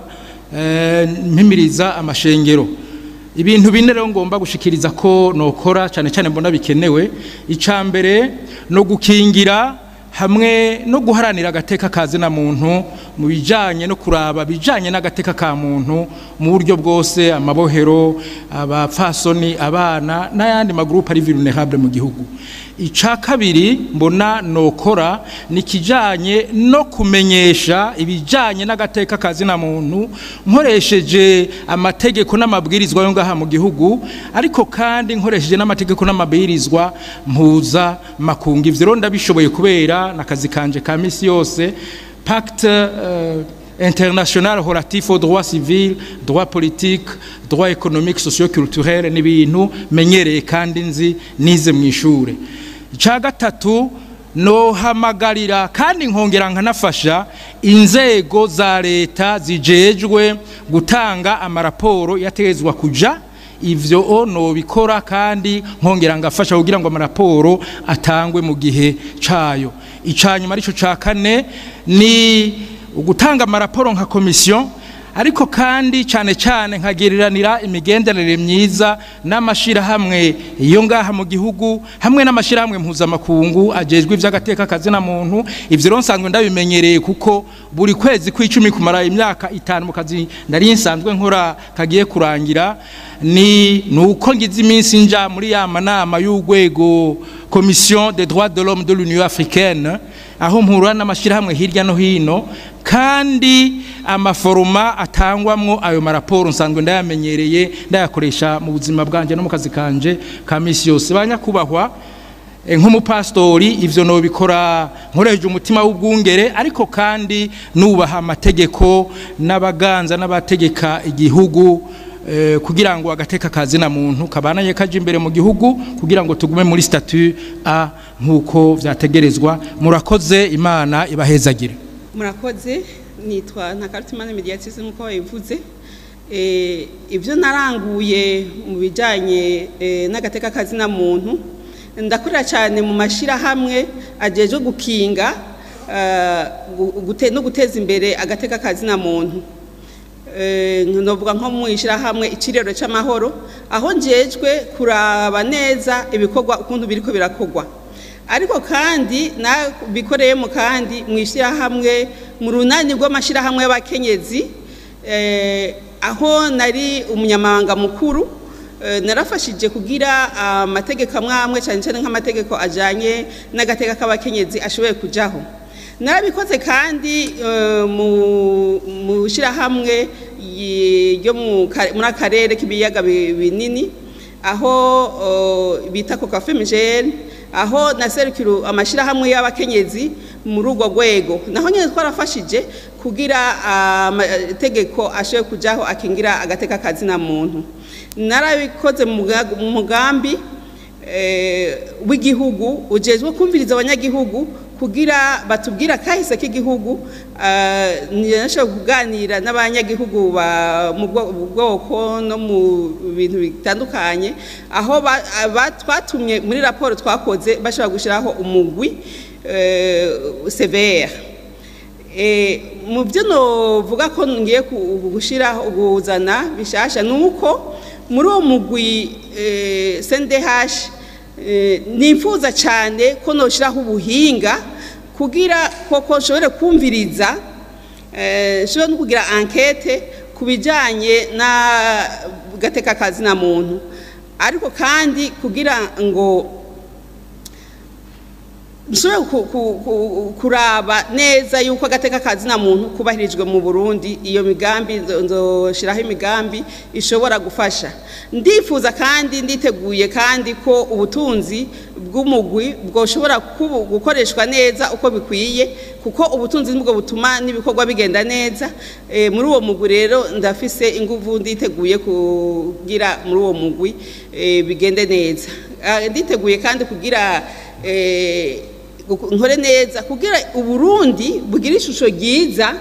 mpimiriza amashengero. Ibintu bine rero ngomba gushikiriza ko nokora cyane cyane mbona bikenewe. Ica mbere no gukingira hamwe no guharanira agateka kazi na muntu mu bijanye no kuraba bijanye n'agateka ka muntu mu buryo bwose, amabohero, abapfasoni, abana n'ayandi magroupe ari vulnerable mu gihugu. Ica kabiri mbona nokora ni kijanye no kumenyesha ibijanye n'agateka kazi na muntu nkoresheje amategeko n'amabwirizwa yo ngaha mu gihugu, ariko kandi nkoresheje n'amategeko n'amabwirizwa mpuza makungu. Ivyo rero ndabishoboye kubera nakazi kanje ka misi yose. Pacte international relatif aux droits civils, droits politiques, droits économiques, socio-culturels n'ibintu menyereye kandi nzi nize mu ishure. Ica gatatu no hamagarira kandi nkongera nkanafasha inzego za leta zijejwe gutanga amaraporo yategezwa kuja. Ivyo no bikora kandi nkongera ngafasha kugira ngo amaraporo atangwe mu gihe cayo. Icanyuma arico ca kane ni ugutanga amaraporo nka commission, ariko kandi cyane cyane nkagiriranira imigenderanire myiza n'amashirahamwe iyo ngaha mu gihugu hamwe n'amashirahamwe mpuzamakungu ajejwe ivy'agateka kazi na muntu. Ivyo rero nsanzwe ndabimenyereye kuko buri kwezi kw'icumi kumara imyaka 5 mu kazi nari nsanzwe nkora kagiye kurangira, ni nuko ngize iminsi nja muri ya manama y'urwego Commission des droits de l'homme de l'Union africaine, aho mpura n'amashirahamwe hirya no hino, kandi amaforoma atangwamwo ayo maraporo nsanzwe ndayamenyereye, ndayakoresha mu buzima bwanje no mu kazi kanje ka misi yose. Banyakubahwa, nk'umupastori ivyo no bikora nkoresheje umutima w'ubwungere, ariko kandi nubaha amategeko n'abaganza n'abategeka igihugu, kugira ngo agateka kazi na muntu kabananye kaje imbere mu gihugu, kugira ngo tugume muri statut A nkuko vyategerezwa. Murakoze, Imana ibahezagire. Murakoze. Nitwa Ntakarutimana Mediatrice nkuko babivuze. Ibyo naranguye mu bijanye n'agateka kazi na muntu, ndakorera cyane mu mashirahamwe ajeje gukinga no guteza imbere agateka kazi na muntu. Novuga nko mu ishirahamwe Ikirero c'amahoro, aho njejwe kuraba neza ibikorwa ukuntu biriko birakogwa, ariko kandi nabikoreyemo kandi mu ishirahamwe mu runani rw'amashirahamwe y'abakenyezi, aho nari umunyamabanga mukuru. Narafashije kugira amategeko amwe cyane cyane nk'amategeko ajanye n'agateka k'abakenyezi ashoboye kujaho. Narabikoze kandi mu shirahamwe ryo muri akarere k'ibiyaga binini, aho bita Coca-Femgel, aho naserukira amashirahamwe y'abakenyezi muri urwo rwego. Naho nyine twarafashije kugira amategeko ashoboye kujaho akingira agateka kazi na muntu. Narabikoze mu mugambi w'igihugu ujejwe kumviriza abanyagihugu kugira batubwira kahise k'igihugu. Nashobora kuganira n'abanyagihugu mu bwoko no mu bintu bitandukanye, aho twatumye muri raporo twakoze bashobora gushyiraho umugwi severe. Mu byo novuga ko ngiye gushyiraho kuzana bishasha, ni uko muri uwo mugwi CNDH nifuza cyane ko noshyiraho ubuhinga kugira koko nshobore kumviriza, nshobore no kugira enquête ku bijyanye na gateka kazina muntu, ariko kandi kugira ngo nshobore kuraba neza yuko agateka kazina muntu kubahirijwe mu Burundi. Iyo migambi nzoshiraho imigambi ishobora gufasha. Ndifuza kandi nditeguye kandi ko ubutunzi bw'umugwi bwoshobora gukoreshwa neza uko bikwiye, kuko ubutunzi nibwo butuma n'ibikorwa bigenda neza. Muri uwo mugwi rero ndafise inguvu, nditeguye kugira muri uwo mugwi bigende neza. Nditeguye kandi kugira nkore neza kugira Uburundi bugira ishusho ryiza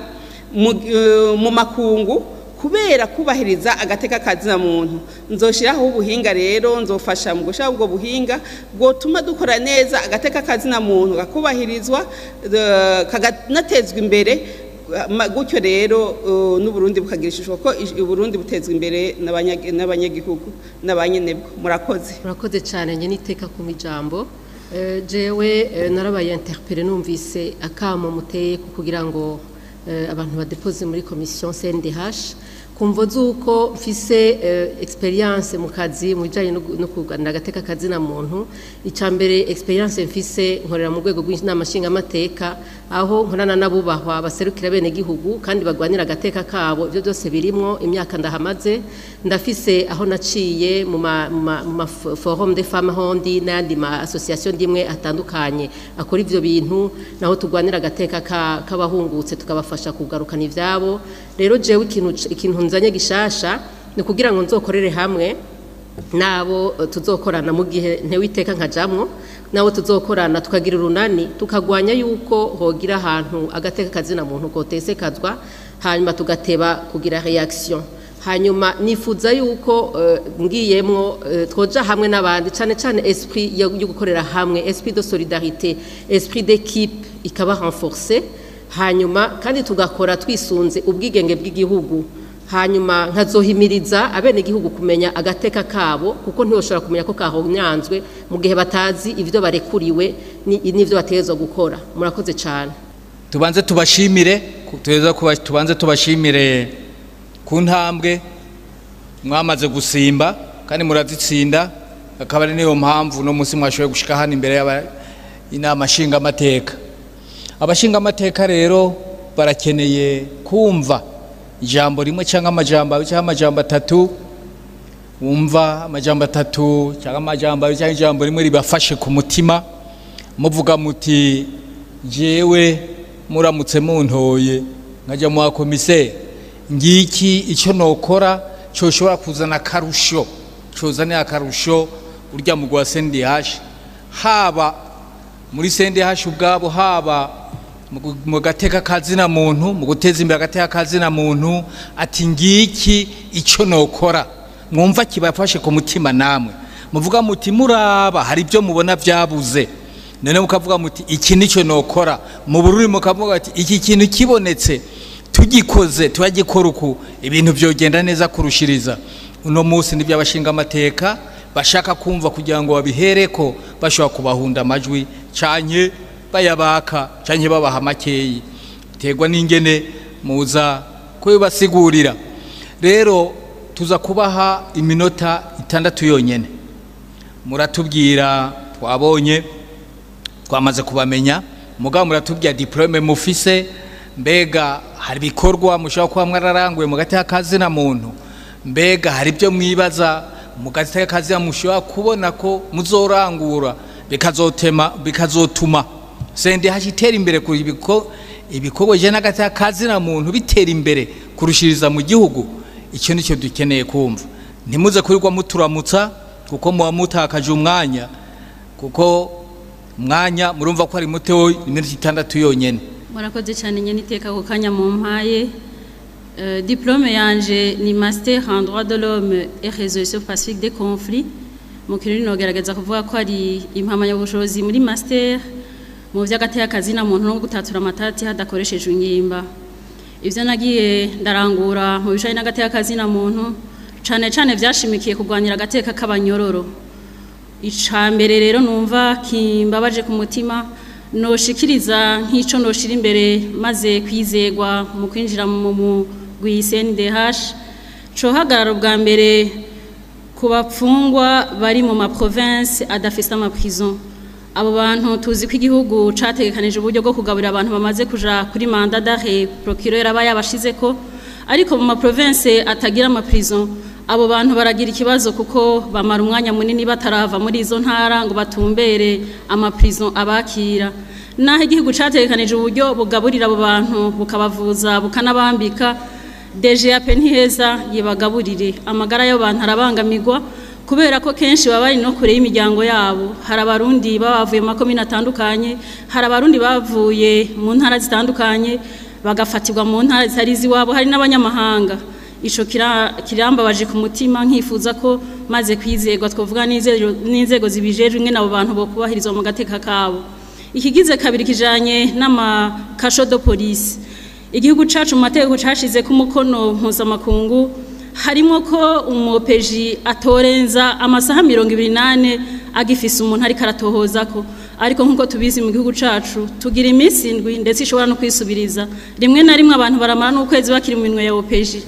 mu makungu kubera kubahiriza agateka kazina muntu. Nzoshiraho ubuhinga rero, nzofasha mu gushira ubwo buhinga bwotuma dukora neza agateka kazina muntu gakubahirizwa, kaganatezwa imbere. Gutyo rero n'Uburundi bukagira ishusho ko Uburundi butezwa imbere n'abanyagihugu n'abanyenebwo. Murakoze. Murakoze cyane nye niteka ku mijambo. Jewe narabaye interpellé numvise akamo muteye kugira ngo abantu badepose muri commission CNDH, kumvo zuko mfise experience mu kazi mu bijanye no kuganira agateka kazina muntu. Icambere experience mfise, nkorera mu rwego rw'inama nshingamateka, aho nkorana n'abubahwa baserukira bene gihugu kandi bagwanira agateka kabo. Ibyo byose birimwo imyaka ndahamaze. Ndafise aho naciye mu ma forum des femmes hondi n'andi ma association ndimwe atandukanye akora ivyo bintu, naho tugwanira agateka k'abahungutse tukabafasha kugarukana ivyabo. Rero jewe ikintu nzanye gishasha ni kugira ngo nzokorere hamwe nabo tuzokorana mu gihe ntewiteka nkajamwo, nabo tuzokorana tukagira urunani, tukagwanya yuko hogira ahantu agateka kazina muntu kotesekazwa, hanyuma tugateba kugira reaction. Hanyuma nifuza yuko ngiyemwo twoja hamwe n'abandi, cyane cyane esprit yo gukorera hamwe, esprit de solidarité, esprit d'équipe ikaba renforcé, hanyuma kandi tugakora twisunze ubwigenge bw'igihugu. Hanyuma nkazohimiriza abene gihugu kumenya agateka kabo, kuko ntiboshobora kumenya ko kahonyanzwe mu gihe batazi ivyo barekuriwe n'ivyo bategezwa gukora. Murakoze cyane. Tubanze tubashimire, tubanze tubashimire ku ntambwe mwamaze gusimba kandi murazitsinda, akaba ari niyo mpamvu no munsi mwashoboye gushika hano imbere y'inama nshingamateka. Abashingamateka rero barakeneye kumva ijambo rimwe cyangwa amajambo abiri cyangwa amajambo atatu, wumva amajambo atatu cyangwa amajambo abiri cyangwa ijambo rimwe ribafashe ku mutima, muvuga muti jewe muramutse muntoye nkajya mu komiseri, ngiki icyo nokora cyoshobora kuzana akarusho, cyozana akarusho urya mugwa CNDH, haba muri CNDH ubwabo, haba mu gateka kazina muntu, mu guteza imbere agateka kazina muntu, ati ngiki icyo nokora mwumva kibafashe ku mutima, namwe muvuga muti muraba hari ibyo mubona byabuze, none mukavuga muti iki nicyo nokora. Mu Burundi mukavuga ati iki kintu kibonetse tugikoze turagikora uku ibintu byogenda neza kurushiriza. Uno munsi nibyo abashinga amateka bashaka kumva kugira ngo babihereko bashobora kubahunda amajwi canke bayabaka canke babaha makeyi, biterwa n'ingene muza kubibasigurira. Rero tuza kubaha iminota 6 yonyene, muratubwira twabonye twamaze kubamenya, mugabo muratubwira diplome mufise, mbega hari bikorwa mushobora kuba mwararanguye mu gateka kazina muntu, mbega hari ibyo mwibaza mu gateka kazina mushobora kubona ko muzorangura bikazotuma CNDH itera imbere ku ibikorwa je n'agateka kazina muntu bitera imbere kurushiriza mu gihugu. Icyo nicyo dukeneye kumva. Ntimuze kurirwa muturamutsa kuko muba mutakaje umwanya, kuko Umwanya murumva ko ari muto, iminota 6 yonyene. Murakoze cyane nyene iteka ku kanya mu mpaye. Diplôme yanje ni master en droit de l'homme et résolution pacifique des conflits. Mu kirundi nogerageza kuvuga ko ari impamyabushobozi muri master mu vy'agateka kazina muntu no gutatura amatati hadakoreshejwe ingimba. Ivyo nagiye ndarangura mu bijanye n'agateka kazina muntu cane cane vyashimikiye kurwanira agateka k'abanyororo. Icambere rero numva kimbabaje ku mutima noshikiriza nk'ico noshira imbere maze kwizegwa mu kwinjira mu mugwi CNDH cohagarara ubwa mbere ku bapfungwa bari mu ma province adafise ama prison. Abo bantu tuzi ko igihugu categekanije uburyo bwo kugaburira abantu bamaze kuja kuri mandat d'arrêt procureur aba yabashizeko, ariko mu ma province atagira ama prison abo bantu baragira ikibazo kuko bamara umwanya munini batarava muri izo ntara ngo batumbere ama prison abakira. Naho igihugu categekanije uburyo bugaburira abo bantu bukabavuza bukanabambika, DGAP ntiheza yibagaburire. Amagara y'abantu arabangamirwa kubera ko kenshi baba bari no kure y'imiryango yabo. Hari abarundi babavuye mu makomine atandukanye, hari abarundi bavuye mu ntara zitandukanye bagafatirwa mu ntara zitari iziwabo, hari n'abanyamahanga. Ico kirambabaje ku mutima, nkifuza ko maze kwizegwa twovuga n'inzego zibijejwe ingene abo bantu bokubahirizwa mu gateka kabo. Ikigize kabiri kijanye n'amakasho de police. Igihugu cacu mu mategeko cashize ku mukono mpuzamakungu harimo ko umupeji atorenza amasaha 24 agifise umuntu ariko aratohozako, ariko nkuko tubizi mu gihugu cacu tugira iminsi 7 ndetse ishobora no kwisubiriza. Rimwe na rimwe abantu baramara n'ukwezi bakiri mu minwe ya OPG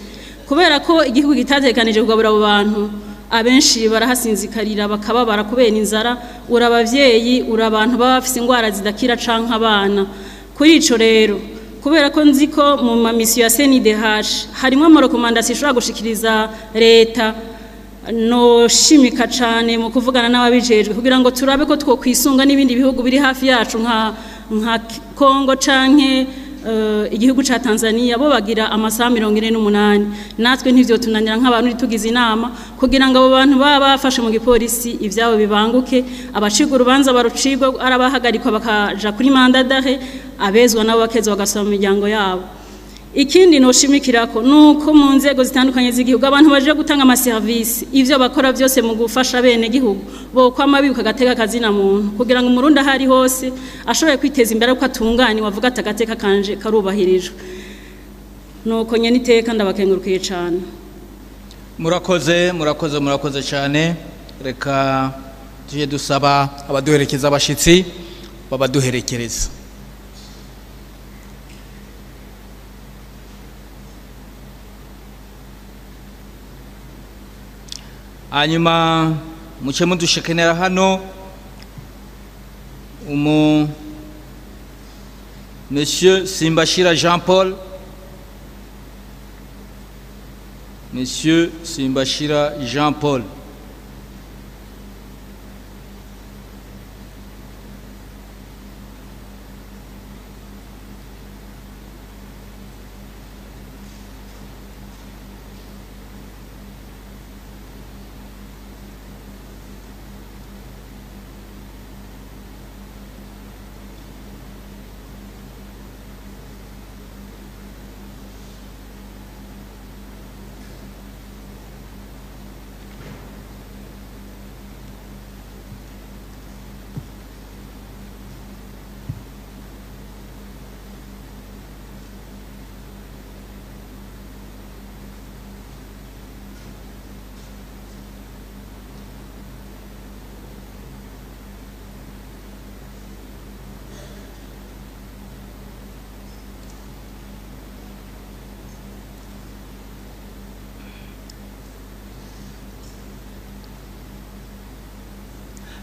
kubera ko igihugu gitatekanije kugabura abo bantu. Abenshi barahasinzikarira bakababara kubera inzara, urabavyeyi urabantu baba bafise ingwara zidakira canke abana. Kuri ico rero kubera ko nzi ko mu mamisiyo ya CNDH harimo amarekomandasiyo ishobora gushikiriza leta, no shimika cane mu kuvugana n'ababijejwe kugira ngo turabe ko twokwisunga n'ibindi bihugu biri hafi yacu nka Kongo canke igihugu ca Tanzania, bo bagira amasaha 48. Natwe ntivyo tunanira nk'abantu tugize inama kugira ngo abo bantu baba bafashe mu gipolisi ivyabo bibanguke, abacigwa urubanza barucigwa arabahagarikwa bakaja kuri mandat d'arrêt, abezwa nabo bakezwa bagasaba mu miryango yabo. Ikindi noshimikirako nuko mu nzego zitandukanye z'igihugu abantu baje gutanga ama service ivyo bakora byose mu gufasha bene gihugu bo kwama bibuka gateka kazina muntu kugira ngo umurundi ahari hose ashoboye kwiteza imbere uko atunganye wavuga atagateka kanje karubahirijwe. Nuko nyene iteka ndabakengurukiye cyane. Murakoze, murakoze, murakoze cyane. Reka tuje dusaba abaduherekeza abashitsi babaduherekereza. Hanyuma muce mudushekenera hano umu Monsieur Simbashira Jean Paul, Monsieur Simbashira Jean Paul.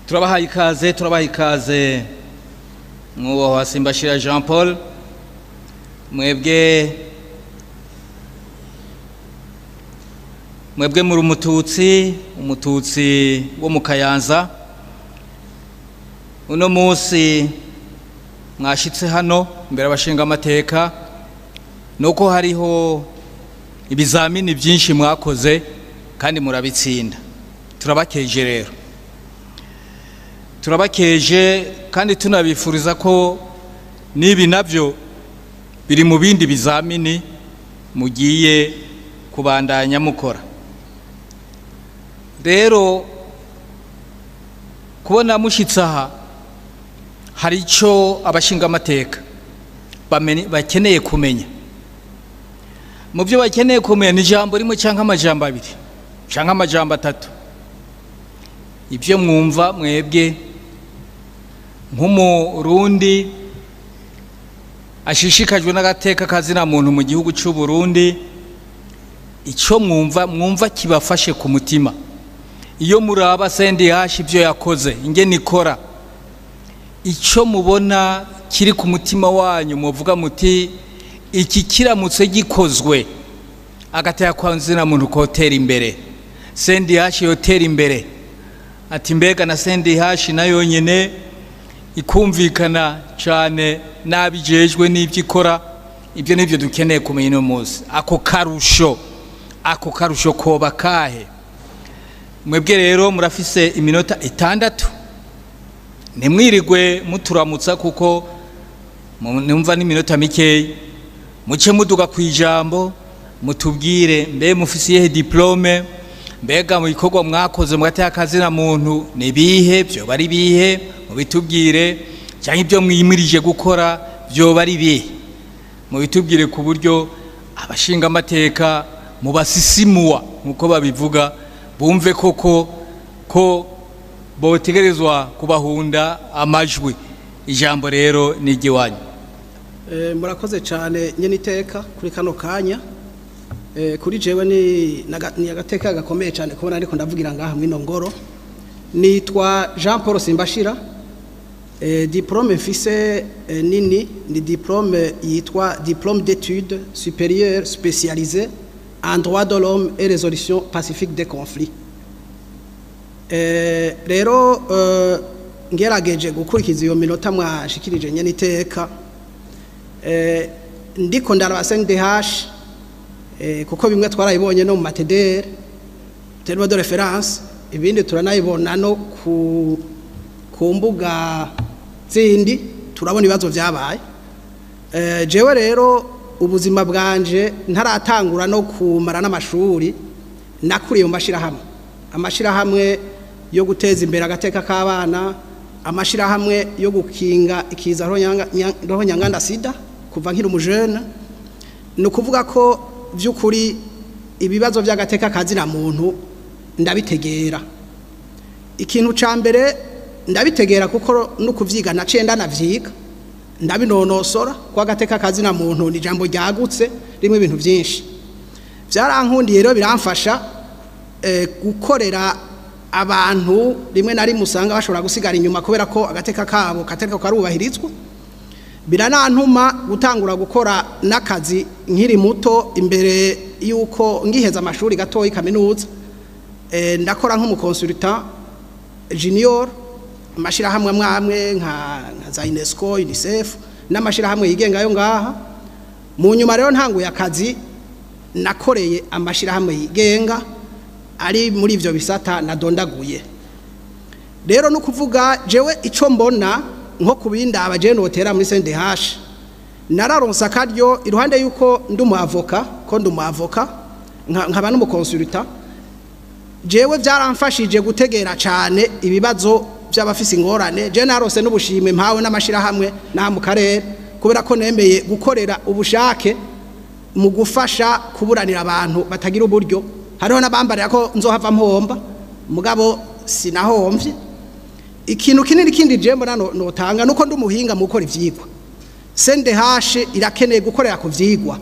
Turabahaye ikaze, turabahaye ikaze mwubahwa Simbashira Jean Paul. Mwebwe muri umututsi, umututsi wo mu Kayanza. Uno munsi mwashitse hano imbere abashinga amateka nuko hariho ibizamini byinshi mwakoze kandi murabitsinda. Turabakeje rero. Turabakeje kandi tunabifuriza ko n'ibi nabyo biri mu bindi bizamini mugiye kubandanya mukora. Rero kubona mushitse aha, hari icyo abashingamateka bakeneye kumenya. Mu byo bakeneye kumenya ni ijambo rimwe cyangwa amajambo abiri cyangwa amajambo atatu. Ibyo mwumva mwebwe nk'umurundi ashishikajwe n'agateka kazina muntu mu gihugu cy'u Burundi, icyo mwumva kibafashe ku mutima iyo muraba CNDH ibyo yakoze, ingene ikora, icyo mubona kiri ku mutima wanyu, muvuga muti iki kiramutse gikozwe, agateka kazina muntu kotera imbere, CNDH yotera imbere. Ati mbega na CNDH nayo nyene ikumvikana cyane n'abijejwe n'ibyo ikora. Ibyo nibyo dukeneye kumenya uno munsi. Ako karusho koba kahe? Mwebwe rero murafise iminota 6. Ntimwirigwe muturamutsa kuko numva n'iminota mikeyi. Muce muduga ku ijambo, mutubwire mbe mufise iyihe diplôme, mbega mu bikorwa mwakoze mu gateka kazina muntu ni bihe, byo bari bihe, mubitubwire, cyangwa ibyo mwimirije gukora byo bari bihe, mubitubwire ku buryo abashinga amateka mubasisimuwa nkuko babivuga, bumve koko ko botegerezwa kubahunda amajwi. Ijambo rero ni iry'iwanyu. Murakoze cyane nyene iteka kuri kano kanya. Kuri jewe ni agateka gakomeye cyane kubona ariko ndavugira ngaha mwino ngoro. Nitwa Jean Paul Simbashira. Diplôme mfise nini ni diplôme yitwa diplôme d'études supérieures spécialisées en droit de l'homme et résolution pacifique des conflits. Rero ngerageje gukurikiza iyo minota mwashikirije nyene iteka, ndiko ndaraba CNDH, kuko bimwe twarayibonye no mu ma TDR, terme de référence, ibindi turanayibona no ku mbuga zindi, turabona ibibazo vyabaye. Jewe rero ubuzima bwanje ntaratangura no kumara n'amashuri, nakuriye mu mashirahamwe, amashirahamwe yo guteza imbere agateka k'abana, amashirahamwe yo gukinga ikiza roho nyanganda sida kuva nkiri umujene. Ni ukuvuga ko by'ukuri ibibazo by'agateka kazina muntu ndabitegera. Ikintu ca mbere ndabitegera kuko no kuvyiga naciye ndanavyiga, ndabinonosora, ko agateka kazina muntu ni ijambo ryagutse rimwe ibintu byinshi. Byarankundiye rero biramfasha gukorera abantu rimwe na rimwe usanga bashobora gusigara inyuma kubera ko agateka kabo katariko karubahirizwa. Biranantuma gutangura gukora n'akazi nkiri muto, imbere yuko ngiheza amashuri gatoyi kaminuza. Ndakora nk'umu consultant junior amashirahamwe amwe amwe nka za UNESCO, UNICEF n'amashirahamwe yigenga yo ngaha. Mu nyuma rero ntanguye akazi, nakoreye amashirahamwe yigenga ari muri ivyo bisata nadondaguye. Rero no kuvuga jewe ico mbona nko kubindaba jewe notera muri CNDH, nararonsa akaryo iruhande yuko ndi umu avocat, ko ndi umu avocat nkaba n'umu consultant. Jewe byaramfashije gutegera cyane ibibazo by'abafise ingorane. Je narose n'ubushimwe mpawe n'amashirahamwe na mu karere kubera ko nemeye gukorera ubushake mu gufasha kuburanira abantu batagira uburyo. Hariho n'abambarira ko nzohava mpomba, mugabo sinahomvye. Ikintu kinini kindi je mbona notanga nuko ndi umuhinga mu gukora ivyigwa. CNDH irakeneye gukorera ku vyigwa,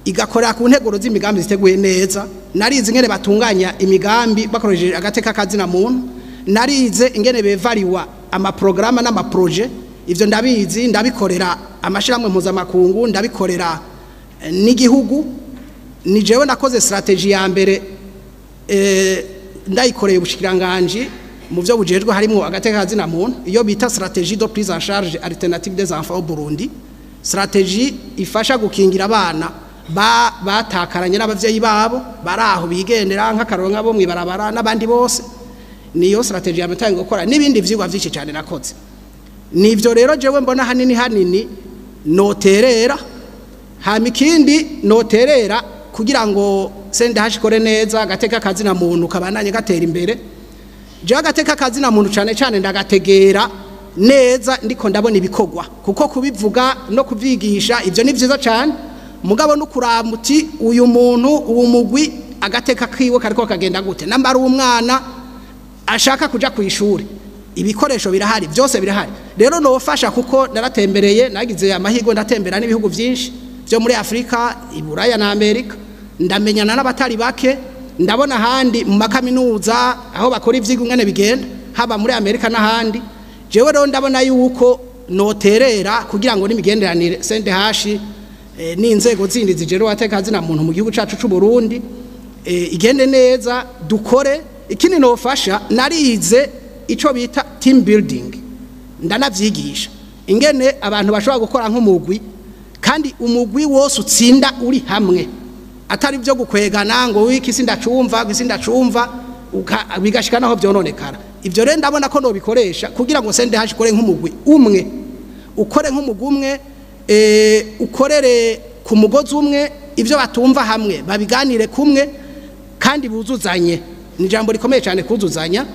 igakorera ku nteguro z'imigambi ziteguye neza. Narize ingene batunganya imigambi bakoresheje agateka kazina muntu, narize ingene bevariwa amaprograma n'ama projets. Ivyo ndabizi, ndabikorera amashirahamwe mpuzamakungu, ndabikorera n'igihugu. Ni jewe nakoze stratégie ya mbere, ndayikoreye ubushikiranganji mu byo bujejwe harimo agateka kazina muntu, iyo bita stratégie de prise en charge alternative des enfants au Burundi, stratégie ifasha gukingira abana batakaranye n'abavyeyi babo bari aho bigendera, nk'akaronka bo mwibarabara n'abandi bose. Niyo strategy ya metaye gukora n'ibindi vyigwa vyinshi cyane nakoze. Nivyo rero jewe mbona hanini hanini noterera. Hama ikindi noterera kugira ngo CNDH ikore neza, agateka kazina muntu kabandanye gatera imbere. Jewe agateka kazina muntu cyane cyane ndagategera neza ndiko ndabona ibikorwa, kuko kubivuga no kuvyigisha ivyo ni vyiza cyane, mugabo no kuramuti uyu muntu uwo mugwi agateka kiwe kariko kagenda gute. Namba ari umwana ashaka kuja ku ishuri, ibikoresho birahari, byose birahari. Rero nofasha kuko naratembereye, nagize amahirwe ndatembera n'ibihugu byinshi byo muri Afrika, Iburaya na Amerika, ndamenyana n'abatari bake, ndabona ahandi mu makaminuza aho bakora ivyigwa ingene bigenda, haba muri Amerika n'ahandi. Jewe rero ndabona yuko noterera kugira ngo n'imigenderanire CNDH n'inzego zindi zijero ateka zina muntu mu gihugu cacu c'u Burundi igende neza, dukore. Ikindi nofasha, narize ico bita team building, ndanavyigisha ingene abantu bashobora gukora nk'umugwi, kandi umugwi wose utsinda uri hamwe, atari byo gukwegana ngo wiki sindacumva sindacumva bigashika naho byononekara. Ivyo rero ndabona ko nobikoresha kugira ngo CNDH ikore nk'umugwi umwe, ukore nk'umugwi umwe, ukorere ku mugozi umwe, ivyo batumva hamwe babiganire kumwe kandi buzuzanye. Ni jambo rikomeye cyane kuzuzanya.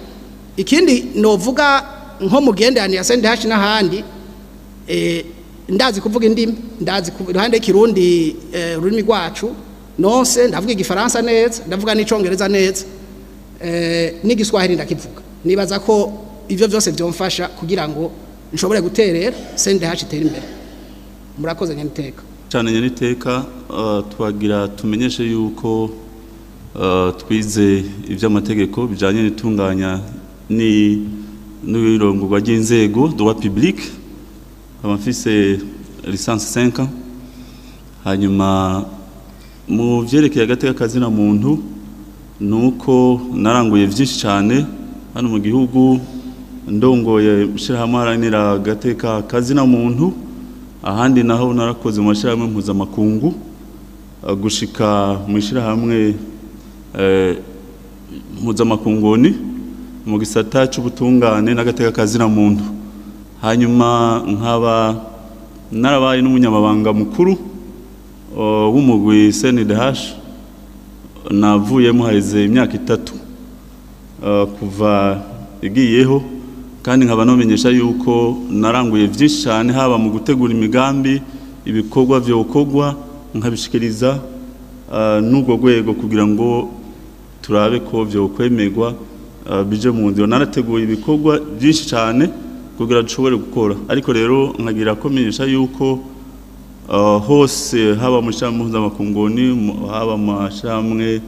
Ikindi novuga nko mugenderanire ya CNDH n'ahandi, ndazi kuvuga indimi, ndazi iruhande y'ikirundi ururimi rwacu nonse, ndavuga igifaransa neza, ndavuga n'icongereza neza, n'igiswahili ndakivuga. Nibaza ko ivyo byose byomfasha kugira ngo nshobore guterera CNDH itere imbere. Murakoze nyaniteka. Cyane nyaniteka, twagira tumenyeshe yuko twize ivy'amategeko bijanye n'itunganya ni n'irongorwa ry'inzego droit public, nkaba mfise licence 5. Hanyuma mu vyerekeye agateka kazina muntu, nuko naranguye vyinshi cyane hano mu gihugu, ndongoye ishirahamwe haranira agateka kazina muntu, ahandi naho narakoze mu mashirahamwe mpuzamakungu, gushika mu ishirahamwe mpuzamakungoni mu gisata c'ubutungane n'agateka kazina muntu. Hanyuma nkaba narabaye n'umunyamabanga mukuru w'umugwi CNDH, navuyemo haheze imyaka 3 kuva igiyeho, kandi nkaba nomenyesha yuko naranguye vyinshi cyane, haba mu gutegura imigambi, ibikorwa vyokorwa nkabishikiriza n'ubwo rwego kugira ngo turabe ko vyokwemerwa bije mu nzira. Narateguye ibikorwa byinshi cyane kugira dushobore gukora, ariko rero nkagira ko menyesha yuko hose haba mu shirahamwe mpuzamakungu, haba mu mashirahamwe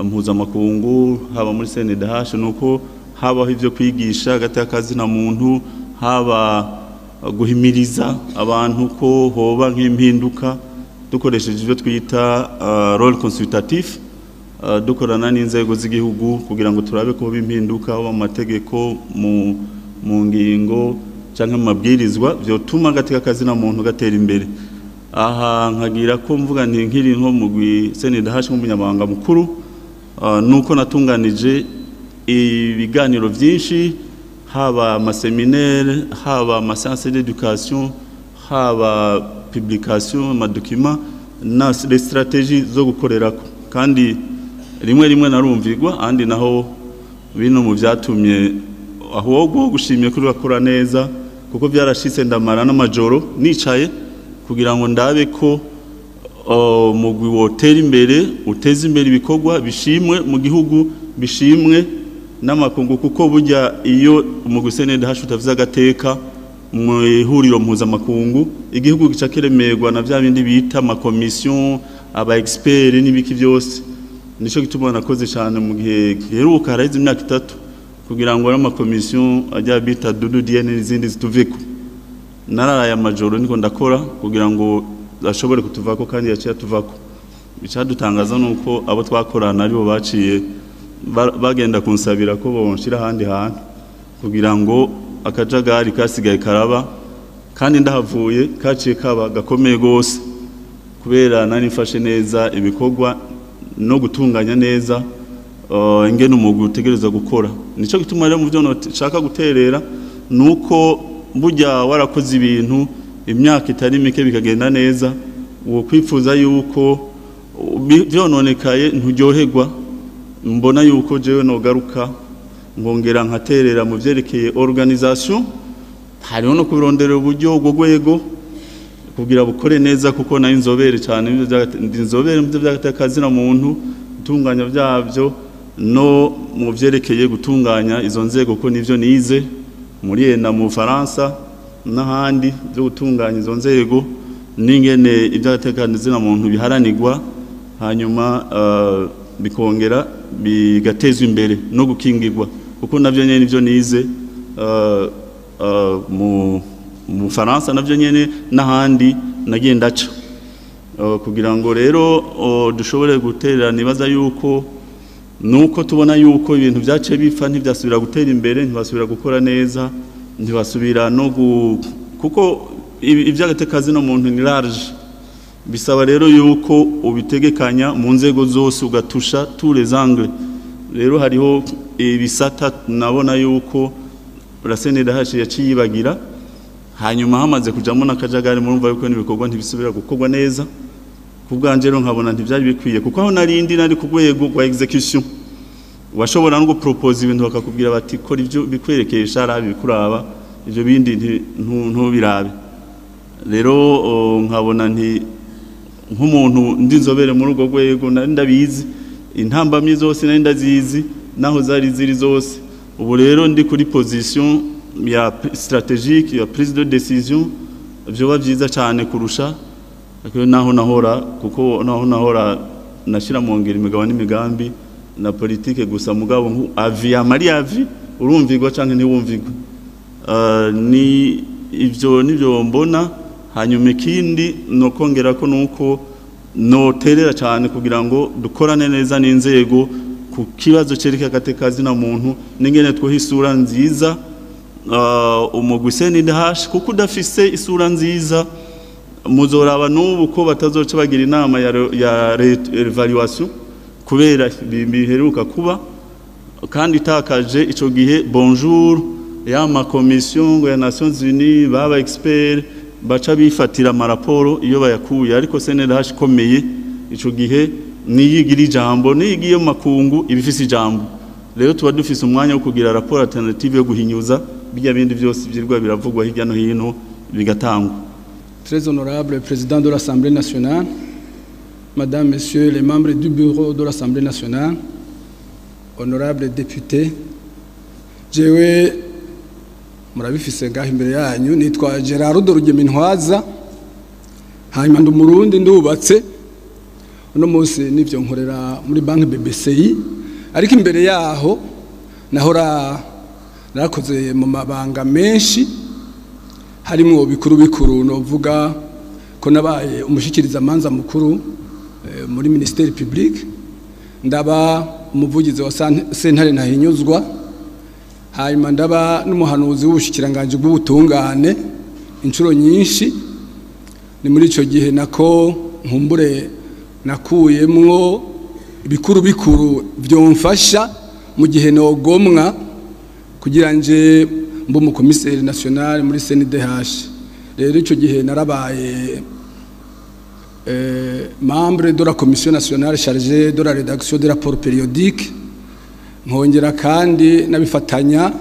mpuzamakungu, haba muri CNDH, nuko habaho ivyo kwigisha hagati y'akazina muntu, haba guhimiriza abantu ko hoba nk'impinduka dukoresheje ivyo twita rôle consultatif, dukorana n'inzego z'igihugu kugira ngo turabe ko hoba impinduka, hoba mu mategeko, mu ngingo canke mu mabwirizwa vyotuma agateka kazina muntu gatera imbere. Aha nkagira ko mvuga nti nkiri nko mugwi CNDH nk'umunyamabanga mukuru, nuko natunganije ibiganiro vyinshi, haba amaseminaire, haba amaséance d'éducation, haba publication amadokima na les stratégies zo gukorerako, kandi rimwe rimwe narumvirwa, andi naho bino mu vyatumye ahubwo gushimye kuri bakora neza, kuko byarashitse ndamara n'amajoro nicaye kugira ngo ndabe ko mugwi wotera imbere, uteze imbere ibikorwa bishimwe mu gihugu, bishimwe n'amakungu, kuko burya iyo umugwi CNDH utavuze agateka mu ihuriro mpuzamakungu, igihugu gica kiremerwa na vya bindi bita amakomisiyo, aba expert n'ibiki byose. Nico gituma nakoze cyane mu gihe giheruka, haraheze imyaka 3, kugira ngo amakomisiyo ajya bita Dudu DN n'izindi zituveko. Nararaye amajoro niko ndakora kugira ngo ashobore kutuvako, kandi yaciye atuvako. Icadutangaza nuko abo twakorana aribo baciye bagenda kunsabira ko bonshira ahandi hantu kugira ngo akajagari kasigaye karaba, kandi ndahavuye kaciye kaba gakomeye gose, kubera nari mfashe neza ibikorwa no gutunganya neza ingene umugwi utegereza gukora. Nico gituma rero mu byo nshaka guterera nuko burya warakoze ibintu imyaka itari mike bikagenda neza, uwo kwifuza yuko byononekaye nturyoherwa. Mbona yuko jewe nogaruka ngongera nkaterera mu vyerekeye organisation, hariho no kubirondera uburyo ubwo rwego kugira bukore neza, kuko nayo inzobere cyane inzobere mu by'agateka muntu gutunganya byavyo no mu vyerekeye gutunganya izo nzego, ko nivyo nize muri ENA mu Faransa n'ahandi byo gutunganya izo nzego n'ingene iby'agateka muntu biharanirwa, hanyuma bikongera bigatezwa imbere no gukingirwa, kuko navyo nyene nivyo nize mu Faransa navyo nyene n'ahandi nagiye ndaca, kugira ngo rero dushobore guterera. Nibaza yuko nuko tubona yuko ibintu byace bipfa ntibyasubira gutera imbere, ntibasubira gukora neza, ntibasubira no kuko iby'agateka no muntu ni large, bisaba rero yuko ubitegekanya mu nzego zose ugatusha tous les angles. Rero hariho ibisata nabona yuko la CNDH yaciyibagira, hanyuma hamaze kujamo n'akajagari murumva yuko n'ibikorwa ntibisubira gukorwa neza. Kubwanje rero nkabona ntibyari bikwiye, kuko aho narindi nari ku rwego rwa execution, washobora no gupropose ibintu bakakubwira bati kora ibyo bikwerekesha arabi bikuraba, ibyo bindi ntubirabe. Rero nkabona nti nk'umuntu ndi inzobere muri urwo rwego nari ndabizi intambamyi zose, nari ndazizi naho zari ziri zose. Ubu rero ndi kuri position ya stratégique ya prise de décision, vyoba vyiza cyane kurusha naho nahora, kuko naho nahora nashira mu ngiro imigabo n'imigambi na politique gusa, mugabo nku avi amari avi urumvigwa canke ntiwumvigwa. Ni ivyo nivyo mbona. Hanyuma ikindi no kongera ko nuko noterera cyane kugira ngo dukorane neza n'inzego ku kibazo cereka agateka na muntu n'ingene twoha isura nziza umugwi CNDH, kuko udafise isura nziza muzoraba n'ubu ko batazoca bagira inama ya evaluation kubera biheruka kuba, kandi itakaje ico gihe bonjour ya ma commission ngo ya Nations Unies baba expert baca bifatira amaraporo iyo bayakuye, ariko CNDH ikomeye ico gihe niyigira ijambo, niyigiye mu makungu ibifise ijambo. Rero tuba dufise umwanya wo kugira rapport alternative yo guhinyuza bijya bindi byose byirwa biravugwa hirya no hino bigatangwa. Très honorable président de l'Assemblée nationale, Madame, Messieurs les membres du bureau de l'Assemblée nationale, honorables députés, jewe murabifise ngaho imbere yanyu nitwa Gerard Rugemintwaza, hanyuma ndi umurundi ndubatse, uno munsi nivyo nkorera muri banki BBCI, ariko imbere yaho nahora narakoze mu mabanga menshi harimwo bikuru bikuru, novuga ko nabaye umushikiriza manza mukuru muri ministère public, ndaba umuvugizi wa sentare ntahinyuzwa, hanyuma ndaba n'umuhanuzi w'ubushikiranganje bw'ubutungane inshuro nyinshi. Ni muri ico gihe nako nkumbure nakuyemwo ibikuru bikuru byomfasha mu gihe nogomwa kugira nje mbe umukomiseri national muri CNDH. Rero ico gihe narabaye membre de la commission nationale chargée de la rédaction des rapports périodiques, nkongera kandi nabifatanya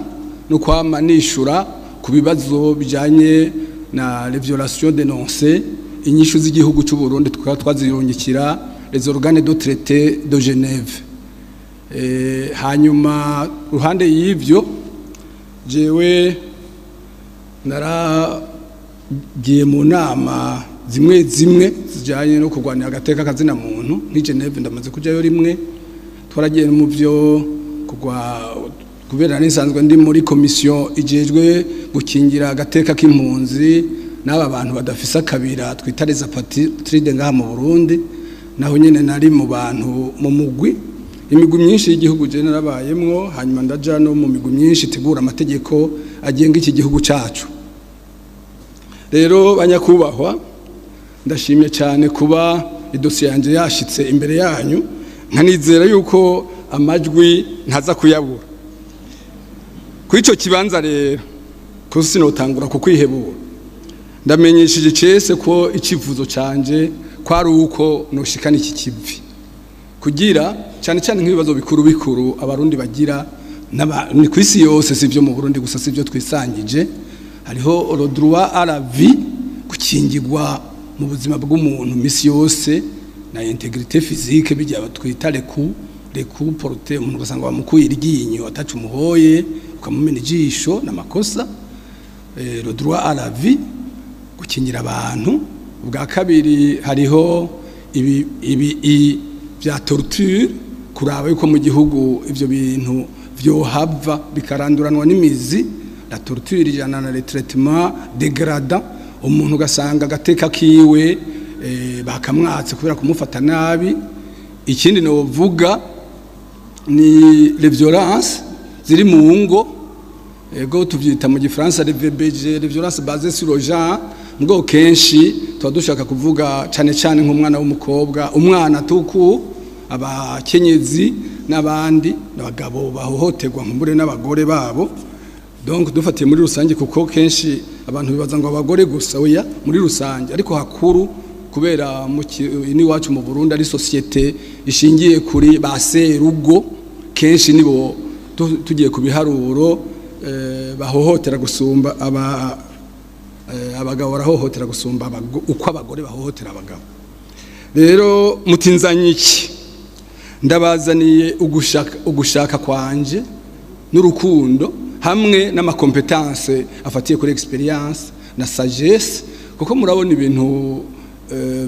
no kwama nishura ku bibazo bijanye na les violations dénoncées, inyishu z'igihugu cy'u Burundi tukaba twazirungikira les organes de traité de Genève. Hanyuma ruhande y'ivyo jewe naragiye mu nama zimwe zimwe zijanye no kurwanira agateka kazina muntu nk'i Genève, ndamaze kujayo rimwe, twaragiye mu byo kubera nisanzwe ndi muri commission ijejwe gukingira agateka k'impunzi n'aba bantu badafise akabira twita les apatrides ngaha mu Burundi, naho nyene nari mu bantu mu mugwi imigwi myinshi y'igihugu je narabayemwo, hanyuma ndaja no mu migwi myinshi itegura amategeko agenga iki gihugu cacu. Rero banyakubahwa, ndashimye cyane kuba idosiye yanje yashitse imbere yanyu, nkanizera yuko Amajwi ntaza kuyabura kuri ico kibanza. Rero kuko sinotangura kukwihebura, ndamenyesheje cese ko icivuzo canje kwari uko noshikana iki kivi, kugira cyane cyane nk'ibibazo bikuru bikuru Abarundi bagira ni ku isi yose, si ibyo mu Burundi gusa, si ibyo twisangije. Hariho le droit à la vie, gukingirwa mu buzima bw'umuntu misi yose, na intégrité physique, bijya twita les coups portés, umuntu ugasanga bamukuye iryinyo ataca umuhoye, ukamumena ijisho, n'amakosa. Le droit à la vie, gukingira abantu. Ubwa kabiri, hariho ibi bya torture, kuraba yuko mu gihugu ivyo bintu vyohava bikaranduranwa n'imizi. La torture ijana na le traitement dégradant, umuntu ugasanga agateka kiwe bakamwatse kubera kumufata nabi. Ikindi novuga ni les violences ziri mu ngo, ego tuvyita mu gifaransa les VBG, les violences basées sur le genre. Ngo kenshi tuba dushaka kuvuga cyane cyane nk'umwana w'umukobwa, umwana tuku, abakenyezi n'abandi, n'abagabo bahohoterwa nkumbure n'abagore babo. Donc dufatiye muri rusange, kuko kenshi abantu bibaza ngo abagore gusa, oya, muri rusange. Ariko hakuru kubera iwacu mu Burundi ari société ishingiye kuri ba serugo, kenshi nibo tugiye ku biharuro bahohotera gusumba aba abagabo, barahohotera gusumba uko abagore bahohotera abagabo. Rero mutinzanye iki? Ndabazaniye ugushaka kwanje n'urukundo hamwe n'ama compétences afatiye kuri expérience na sagesse, kuko murabona ibintu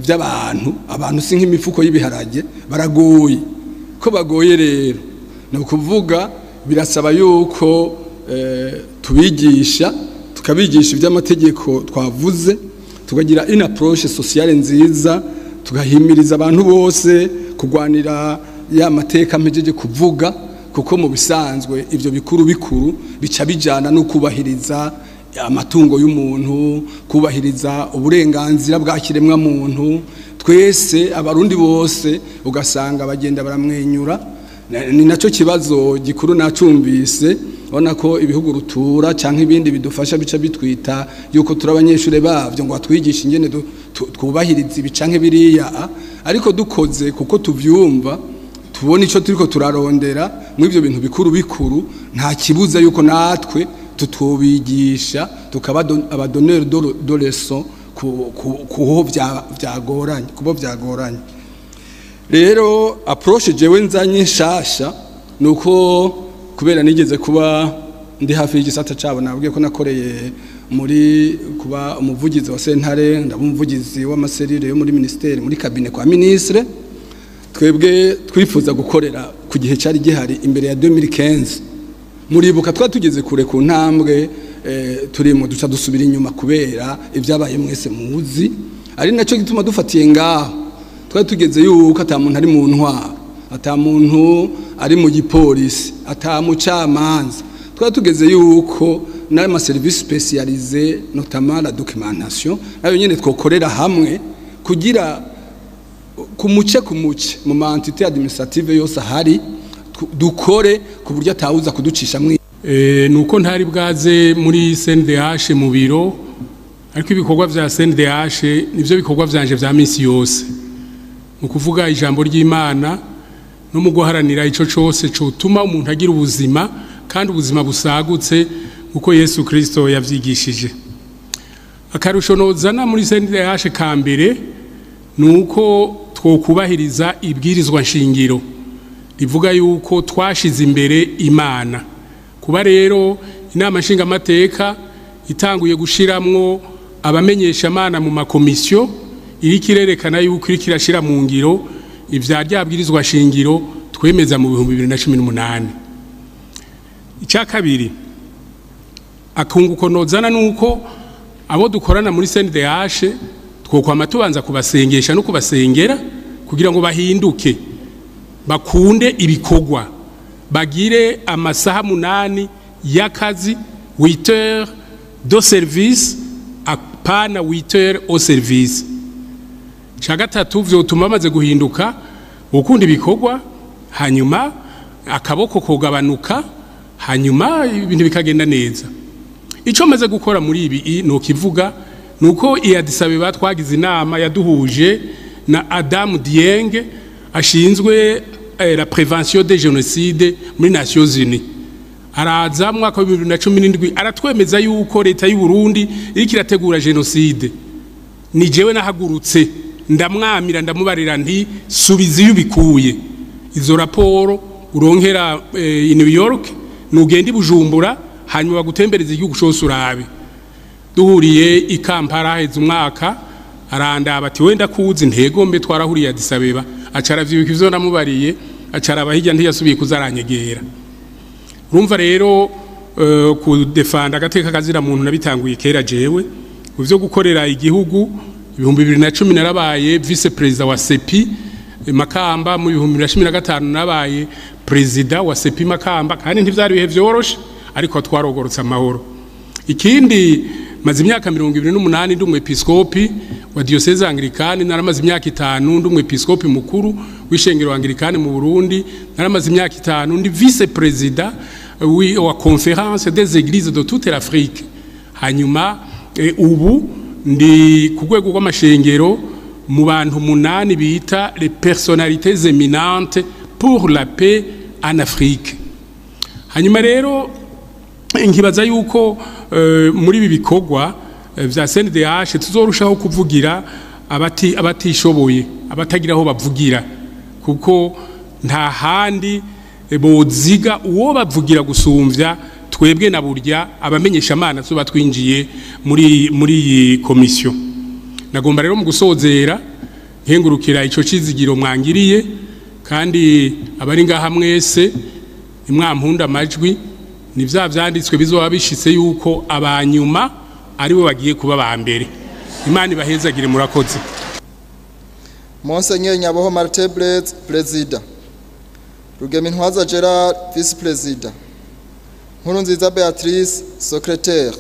by'abantu, abantu si nk'imifuko y'ibiharage, baragoye. Ko bagoye rero, ni ukuvuga birasaba yuko tubigisha, tukabigisha iby'amategeko twavuze, tukagira une approche sociale nziza, tugahimiriza abantu bose kurwanira ya mateka mpejeje kuvuga, kuko mu bisanzwe ivyo bikuru bikuru bica bijana no kubahiriza amatungo y'umuntu, kubahiriza uburenganzira bwa kiremwa muntu. Twese Abarundi bose ugasanga bagenda baramwenyura. Ni nacyo kibazo gikuru nacumbise. Ubona ko ibihugu rutura canke ibindi bidufasha bica bitwita yuko turi abanyeshure bavyo, ngo batwigishe ingene twubahiriza ibi canke biriya. Ariko dukoze kuko tuvyumva, tubona ico turiko turarondera muri ivyo bintu bikuru bikuru, nta kibuza yuko natwe tutobigisha, tukaba aba donneurs de leçons kuho vyagoranye, kubo vyagoranye. Rero approche jewe nzanye nshasha nuko kubera nigeze kuba ndi hafi y'igisata cabo, nabwiye ko nakoreye muri kuba umuvugizi wa sentare, ndaba umuvugizi w'ama cellules yo muri ministère, muri cabinet kwa ministre. Twebwe twifuza gukorera ku gihe cyari gihari imbere ya 2015. Muribuka twari tugeze kure ku ntambwe turimo, duca dusubira inyuma kubera ibyabaye mwese muzi. Ari nacyo gituma dufatiye ngaho twari tugeze yuko ata muntu ari mu ntwaro, ata muntu ari mu gipolisi, ata mucamanza, twari tugeze yuko n'ama services spécialisés, notamment la documentation, nayo nyene twokorera hamwe kugira ku muce mu ma entités administratives yose ahari dukore ku buryo atawuza kuducisha mwi Nuko ntari bwaze muri CNDH mu biro, ariko ibikorwa vya CNDH nivyo bikorwa vyanje vya misi yose, mu kuvuga ijambo ry'Imana no mu guharanira ico cose cotuma umuntu agira ubuzima, kandi ubuzima busagutse, uko Yesu Kristo yavyigishije. Akarusho nozana muri CNDH ka mbere nuko twokubahiriza ibwirizwa nshingiro rivuga yuko twashize imbere Imana. Kuba rero inama nshingamateka itanguye gushiramwo abamenyesha mana mu makomisiyo, iriko irerekana yuko iriko irashira mu ngiro ivya ryabwirizwa shingiro twemeza mu 2018. Icya kabiri, akunguko nozana nuko abo dukorana muri CNDH twokwama tubanza kubasengesha no kubasengera kugira ngo bahinduke, bakunde ibikorwa, bagire amasaha 8 y'akazi, 8 heures de service, apana 8 heures au service. Cya gatatu, vyotuma bamaze guhinduka gukunda ibikorwa, hanyuma Akaboko kogabanuka, hanyuma ibintu bikagenda neza. Icyo maze gukora muri ibi nokivuga nuko i Addis Abeba twagize inama yaduhuje na Adam Dieng, ashinzwe la prévention des génocides muri Nations Unies. Araza mu mwaka wa 2017, aratwemeza yuko leta y'u Burundi iriko irategura génocide. Ni jewe nahagurutse ndamwamira, ndamubarira nti: "Subiza iyo ubikuye izo raporo uronkera i New York, nugenda i Bujumbura, hanyuma bagutembereza igihugu cose urabe." Duhuriye i Kampala haheze umwaka, arandaba ati: "Wenda kuzi ntegombe, twarahuriye Addis Abeba." Aca aravyibuka ivyo namubariye, aca araba hirya, ntiyasubiye kuza aranyegera. Urumva rero, kudefanda agateka kazira muntu nabitanguye kera. Jewe mu vyo gukorera igihugu, 2010 narabaye vice-président wa CEPI Makamba, mu 2015 nabaye président wa CEPI Makamba, kandi ntivyari ibihe vyoroshe, ariko twarogorotse amahoro. Ikindi, maze imyaka 28 ndi umwepiskopi wa diocèse anglicane. Naramaze imyaka 5 ndi umwepiskopi mukuru w'ishengero anglicane mu Burundi. Naramaze imyaka 5 ndi vice-président wa Conférence des églises de toute l'Afrique. Hanyuma ubu ndi ku rwego rw'amashengero mu bantu munani bita les personnalités éminentes pour la paix en Afrique. Hanyuma rero nkibaza yuko muri ibi bikorwa vya CNDH tuzorushaho kuvugira abatishoboye, abatagira aho bavugira, kuko nta handi boziga uwo bavugira gusumvya twebwe, na burya abamenyesha amana tuba twinjiye muri iyi komisiyo. Nagomba rero mu gusozera nkengurukira ico cizigiro mwangiriye, kandi abari ngaha mwese nimwampunda amajwi, ni vya vyanditswe bizoba bishitse yuko abanyuma aribo bagiye kuba ba mbere. Imana ibahezagire, murakoze. Monseigneur Nyaboho Martin Blaise, Président. Rugemintwaza Gerard, Vice-Président. Nkurunziza Beatrice, Secrétaire.